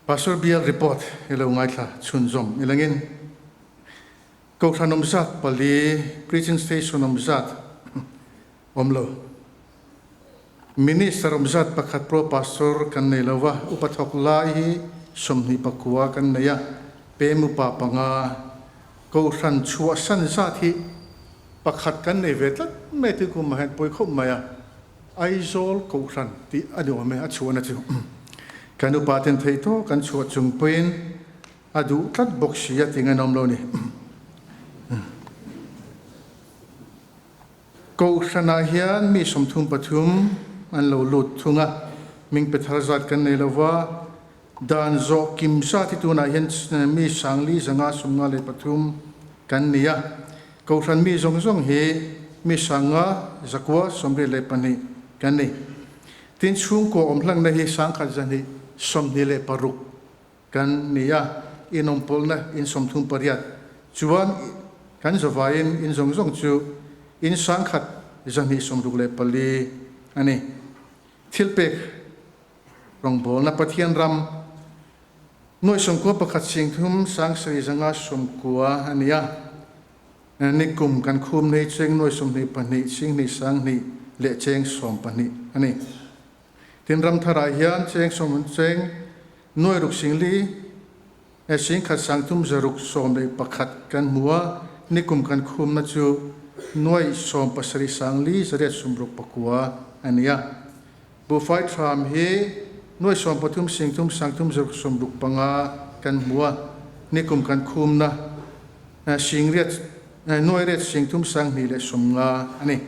Speaker 8: Pastor Bial report hi lo ngaithla chhunzawm ilangin Kohhran awm zat pali, Preaching Station awm zat awm lo. Minister awm zat pakhat Pro Pastor kan nei lo va, upa thawk lai hi 29 kan nei a, pem upa panga. Kohhran chhuahsan zat hi Pakhat kan nei ve tlat mai tih kum ah hian pawi khawp mai a, Aizawl Kohhran tih a ni awm e, a chhuahna chu kan upa ten theih tawk kan chhuah chung pawhin a duh tlat bawk si a tih ngainawm lo ni. Kohhran ah hian mi 33 an lo lut thung a, hming pe thar zat kan nei lo va, dan zawh kim zat hi tunah hian mi sangli zanga 53 kan ni a. Kohhran mi zawng zawng hi mi sanga zakua 82 kan ni. Tin, chhungkaw awm hlangna hi sangkhat zahnih 26 kan ni a, inawmpawlhna in 38 chuan kan zavaiin in zawng zawng chu in sangkhat zahnih 64 a ni. Thilpek rawngbawlna Pathian ram Nuai 91 singthum sangsarih zanga 90 a ni a, nikum kan khum nei cheng nuai 22 singhnih sanghnih leh cheng 12 a ni. Tin, ramtharah hian cheng sawm cheng nuai ruk singli singkhat sangthum zaruk 11 kan hmu a, nikum kan khumna chu nuai 17 sangli zariat 69 a ni a. Buhfai thram hi nuai 13 singthum sangthum zaruk 65 kan hmu a, nikum kan khumna singriat nuai riat singthum sanghnih leh 50 a ni.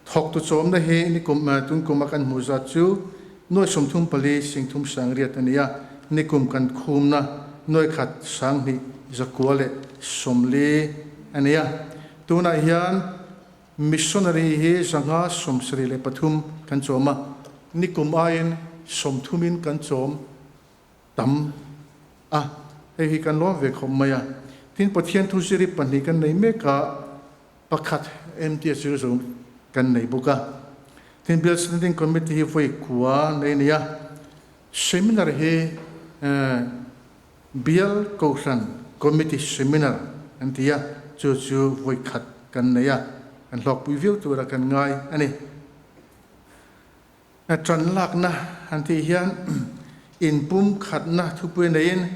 Speaker 8: Thawktu chawmna hi nikum tun kum a kan hmuh zat chu nuai 34 singthum sangriat a ni a, nikum kan khumna nuai khat sanghnih zakua leh 40 a ni a. Tunah hian Missionary hi 173 kan chawm a, nikum aiin 30 in kan chawm tam a, hei hi kan lawm ve khawp mai a. Tin, Pathian thu ziri pahnih kan nei mek a, pakhat MT a zir zo kan nei bawk a. Tin, Bial Standing Committee hi vawi kua nei a ni a, seminar hi Bial Kohhran Committee Seminar an ti a, chu chu vawi khat kan nei a, kan hlawkpui viau tura kan ngai a ni. Ṭan lakna an tih hian Inpum khatna thupui neiin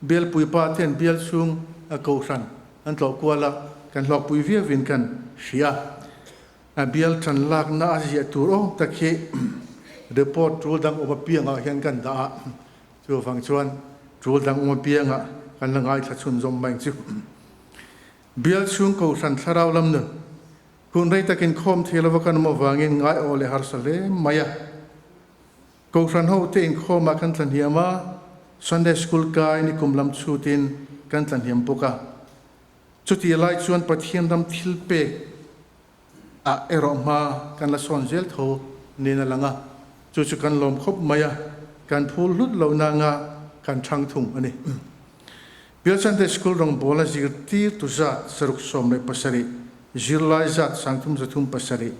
Speaker 8: bial puipa ten bial chhung a kohhran an tlawh kual a, kan hlawkpui viauin kan hria. A bial tan lakna a ziah tur awm tak hi report tul dang awm apiangah hian kan dah a, chuvang chuan tul dang awm apiangah kan la ngaithla chhunzawm mai ang chu. Bial chhung kohhran thlarau lam nun hun rei takin khawm thei lova kan awm avangin ngaiawh leh harsa hle mai a. Kohhran ho te inkhawmah kan tlahniam a, Sunday School kai ni kum lam chhutin kan tlahniam bawk a. Chutih lai chuan Pathian ram thil pek ah erawh hma kan la sawn zel tho niin a lang a, chu chu kan lawm khawp mai a, kan phul hlut lo nanga kan thang thung a ni. Bial Sunday School rawngbawla zirtirtu zat 67, zirlai zat 3307.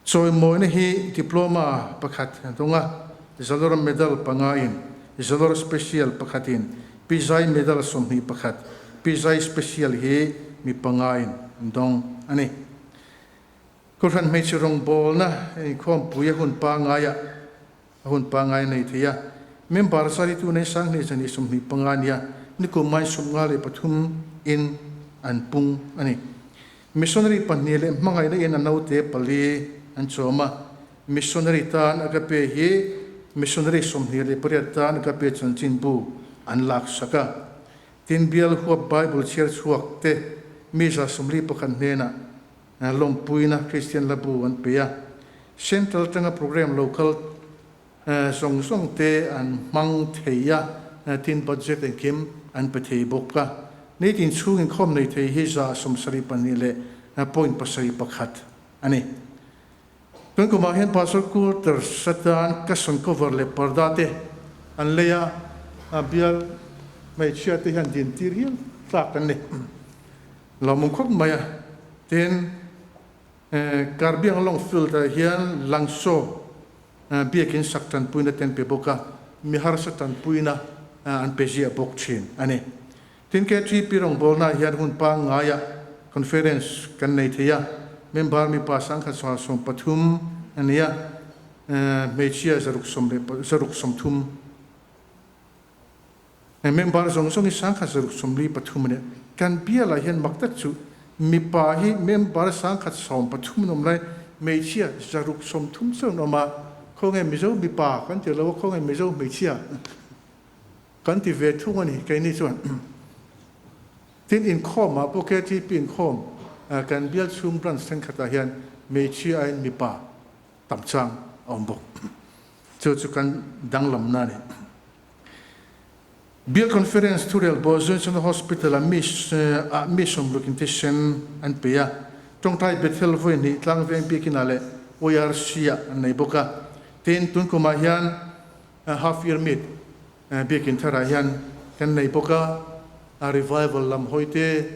Speaker 8: Chawimawina hi Diploma pakhat a dawng a, Zalora Medal panga in, Zalora Special pakhat in, Pi Zai Medal 21, Pi Zai Special hi mi panga in an dawng a ni. Kohhran hmeichhe rawngbawlna inkhawmpui a hun pangaiah a hun pangai a nei thei a, member zaritu nei 2225 nia nikum mai 53 in an pung a ni. Missionary pahnih leh hmangaihna in a naute pali an chawm a, missionary tan Agape hi missionary 28 tan Agape chanchinbu an lak sak a. Tin bial huap Bible chhiar chhuak te mi 41 hnenah lawmpuina Kristian Labu an pe a. Central atanga program local zawng zawng te an hmang thei a, tin budget engkim an pe thei bawk a. Nitin chhung inkhawm nei thei hi 72 leh point 71 a ni. Tun kumah hian Pastor Quarters atan cushion cover leh parda te an lei a, bial hmeichhia te hian din tir hial tlak an ni. Lawmawm khawp mai a, tin Karbiang Long Field ah hian Langsaw biakin sak tanpuina te an pe bawk a, mi harsa tanpuina an pe ziah bawk thin a ni. Tin KTP rawngbawlna ah hian hun pangngaiah conference kan nei thei a, member mipa 113 a ni a, hmeichhia 630. Member zawng zawng hi 1643 a ni. Kan bialah hian mak tak chu mipa hi member 113 an awm lai, hmeichhia 630 chiah an awm a, khawnge Mizo mipa kan ti lo a, khawnge Mizo hmeichhia kan ti ve thung a ni keini chuan. Tin inkhawmah pawh KTP inkhawm kan bial chhung branch thenkhatah hian hmeichhia aiin mipa tam chang a awm bawk. Chu chu kan danglamna a ni. Bial Conference thurel pawh Johnson Hospital-a ah mi sawmruk intisen an pe a, tawngtai Bethel vawi hnih tlangveng biakinah leh ORC-ah an nei bawk a. Tin, tun kumah hian Half Year Meet biakin tharah hian kan nei bawk a, revival lam hawi te,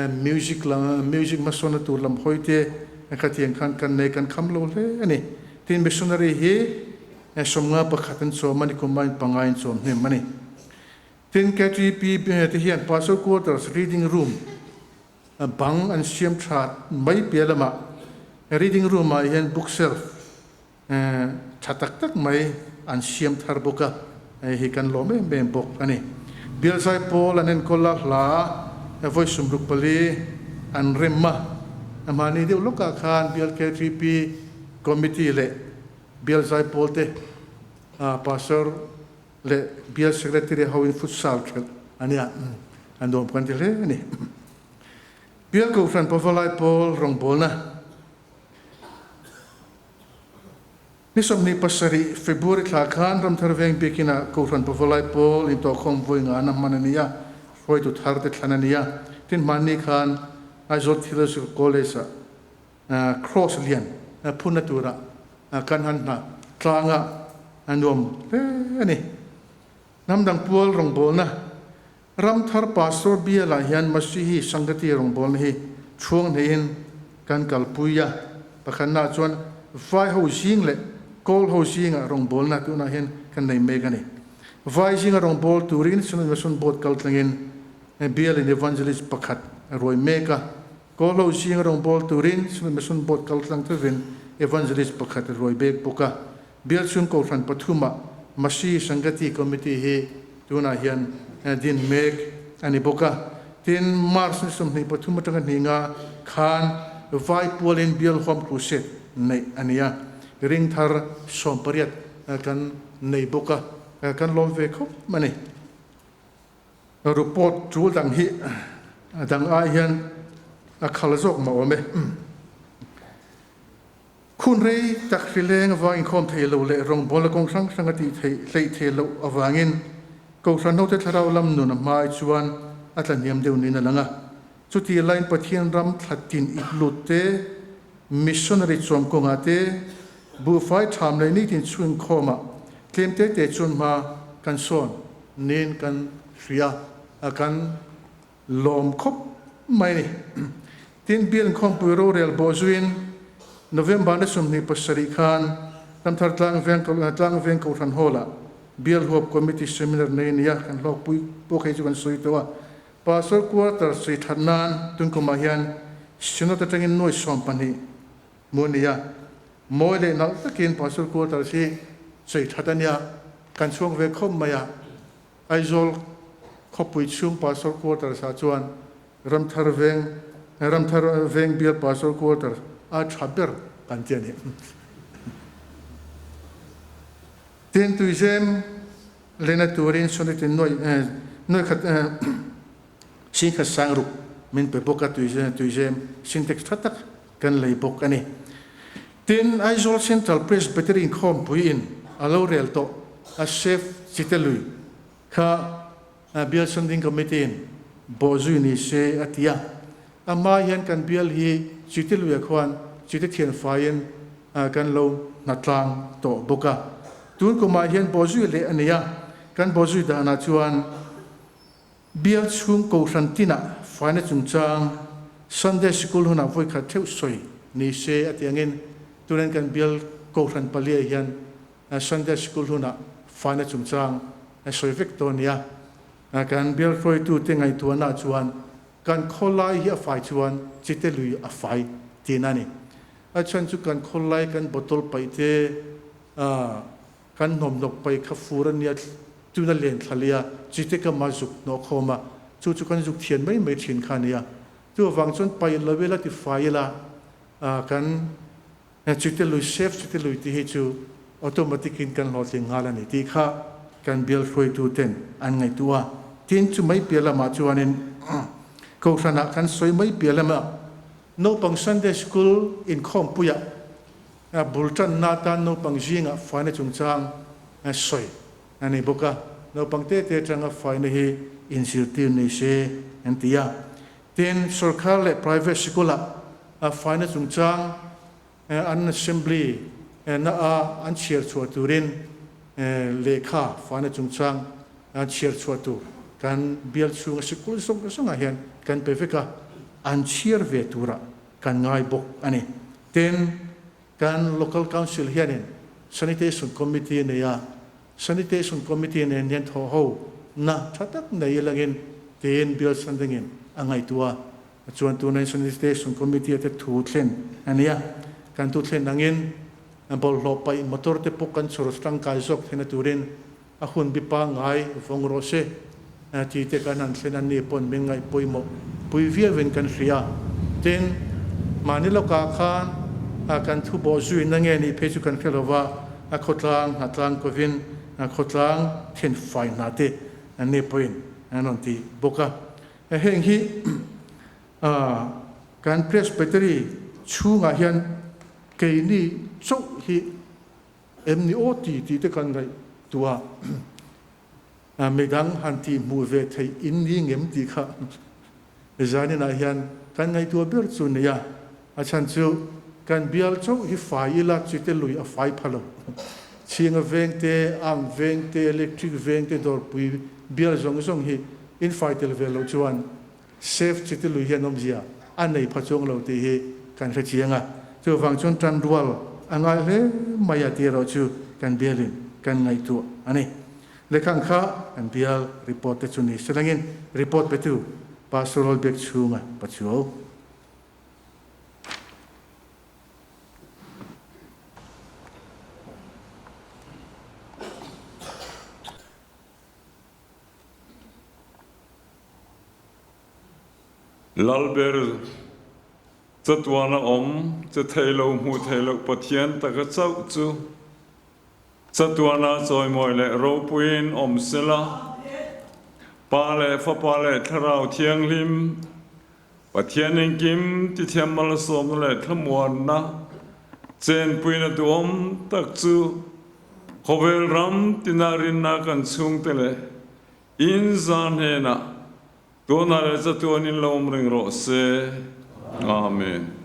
Speaker 8: music lam music hmasawnna tur lam hawi te khatiang khan kan nei kan kham lo hle a ni. Tin, missionary hi 51 an chawm a ni, kum aiin panga in chawm hnem a ni. Tin, KTP te hian Pastor Quarters Reading Room bang an siam tha mai piah lamah reading room ah hian bookshelf tha tak tak mai an siam thar bawk a, hei hi kan lawm em em bawk a ni. Bialzai pawl an enkawl a, hla vawi 64 an rem a, mahni deuh lawkah khan Bial KTP Committee leh Bial zaipawl te, Pastor leh Bial Secretary ho in futsal khelh a nia, a nuam kan ti hle a ni. Bial Kohhran Pavalai Pawl rawngbawlna Ni 27 February thla khan Ramthar Veng biakinah Kohhran Pavalai Pawl intawhkhawm vawi nga an hman a ni a, hruaitu thar te thlan a ni a. Tin hmanni khan Aizawl Theological College-ah Cross lian phunna tura kan han hna tlanga a nuam hle a ni. Hnam dang pual rawngbawlna Ramthar Pastor bialah hian Masihi Sangati rawngbawlna hi chhuang hneihin kan kalpui a. Pakhatnaah chuan Vai ho zing leh Kawl ho zinga rawngbawlna tunah hian kan nei mek a ni. Vai zinga rawngbâwl turin Synod Mission Board kaltlangin bialin Evangelist pakhat a ruai mek a. Kawlho zinga rawngbâwl turin Synod Mission Board kaltlang thovin Evangelist pakhat a ruai bek bawk a. Bial chhung kohhran pathumah Masi Sangati Committee hi tunah hian din mek a ni bawk a. Tin, March ni 23 atanga hnih nga khan Vai pualin Bial Home Crusade neih a ni a, ring thar 18 kan nei bawk a, kan lawm ve khawp a ni. Report tul dang hi a dang ai hian a khal zawk mah awm e. Khun rei tak hrileng avang inkhawm thei lo leh rawngbawlna kawng hrang hrang a tih theih hleih thei loh avangin Kohhran hote thlarau lam nun a hmai chuan a tla hniam deuh niin a lang a. Chuti laiin Pathian ram thla tin ip lut te, missionary chuam kawngah te, buhfai tham leh nitin chhung inkhawmah tlem te te chuan hma kan sawn niin kan hria a, kan lawm khawp mai a ni. Tin, Bial Inkhawmpui rorel bawh zuiin November ni 27 khan Ramthar Tlangveng Tlangveng Kohhran Hall-ah Bial Huap Committee Seminar nei a ni a, kan hlawkpui pawh kha hi chu kan sawi tawh a. Pastor Quarter sawi that nan tun kumah hian Synod atangin nuai 12 mu a ni a, mawi leh nalh takin Pastor Quarters hi sawi that a nia, kan chhuak ve khawp mai a. Aizawl khawpui chhung Pastor Quarters ah chuan Ramthar Veng Ramthar Veng Bial Pastor Quarters a tha ber kan ti a ni. Tin, tuizem lena turin Sonitin nuai nuai khat singkhat sang ruk min pe bawk a, tuizem sintex tha tak kan lei bawk a ni. Tin, Aizawl Central Presbytery inkhawmpui in a lo rel tawh a Chef Chitelui kha Bial Sunding Committee in bawhzui ni se a ti a. A hma hian kan bial hi Chiteluia khuan Chite thianfaiin kan lo hnatlang tawh bawk a. Tun kumah hian bawhzui leh a nei a, kan bawhzui danah chuan Bial chhung Kohhran tinah faina chungchang Sunday Sikul hunah vawikhat theuh sawi ni se a ti angin tunin kan bial Kohhran palia hian Sunday Sikul hunah faina chungchang sawi vek dawn nia. Kan bial hruaitute ngaihtuahna chuan kan khawlai hi a fai chuan chite lui a fai tihna a ni. A chhan chu kan khawlai kan bottle paih te Kan hnawmhnawk pai kha fur a nia, tuna len thla lia chite ka mah zuk hnawh khawm a, chu chu kan zuk thian mai mai thin kha a nia. Chu avang chuan pai lo ila ti fai ila, kan chite lui safe chite lui tih hi chu automatic in kan hlawhtling nghal a ni tih kha kan bial hruaitu ten an ngaihtuah a. Tin, chu mai piah lamah chuanin Kohhranah kan sawi mai piah lamah naupang Sunday School inkhawmpuiah A bul tanna atan naupang zingah faina chungchang sawi a ni bawk a, naupang te te atanga faina hi inzirtir ni se an ti a. Tin, sorkar leh private sikulah faina chungchang an assembly na a an chhiar chhuah turin lehkha faina chungchang an chhiar chhuah tur kan bial chhunga sikul zawng zawngah hian kan pe vek a, an chhiar ve turah kan ngai bawk a ni. Tin, kan Local Council hianin Sanitation Committee a nei a, Sanitation Committee nen hian thawh ho na tha tak nei ilangin tiin Bill Sandingin a ngaihtuah a. Chuan tunah Sanitation Committee te thu thlen a ni a, kan thu thlen angin bawlhhlawh paih motor te pawh kan chhawr tangkai zawk theihna turin a hun bi pangngai vawng rawh se tih te kan han thlen a ni pawn min ngaih pawimawh pui viauin kan hria. Tin, mahni lawkah khan kan thu bawh zuina nge nih phei chu kan hre lova, a khawtlang hnatlang kovin khawtlang thenfai hna te an ni pawhin an rawn ti bawk a. Heng hi kan Presbytery chhungah hian keini chauh hi Em ni aw ti tih te kan ngaihtuah a, midang han tih hmuh ve theih in ni ngem tih kha zaninah hian kan ngaihtuah ber chu nei a, a chhan chu kan bial chauh hi fai ila chite lui a fai pha lo. Chhinga veng te, arm veng te, electric veng te dawrpui bial zawng zawng hi in fai tel ve loh chuan Safe chite lui hian awmzia a nei pha chuang lo tih hi kan hre chiang a, chuvang chuan tan rual a ngai hle mai a tih erawh chu kan bialin kan ngaihtuah a ni. Lehkhang kha kan bial report te chu ni selangin report petu Pastor Lalbiak chhunga Pachuau.
Speaker 9: Lalber chatuana awm che thei lo hmuh theih loh Pathian taka chauh chu chatuana chawimawi leh ropuiin awm sela, Pa leh Fapa leh Thlarau Thianghlim, Pathian engkim tithiam malsawmna leh thlamuanna chenpuina duhawm tak chu khawvel ram tina rinna kan chhungte leh in za hnenah Tunah leh chatuanin lo awm reng rawh se. Amen.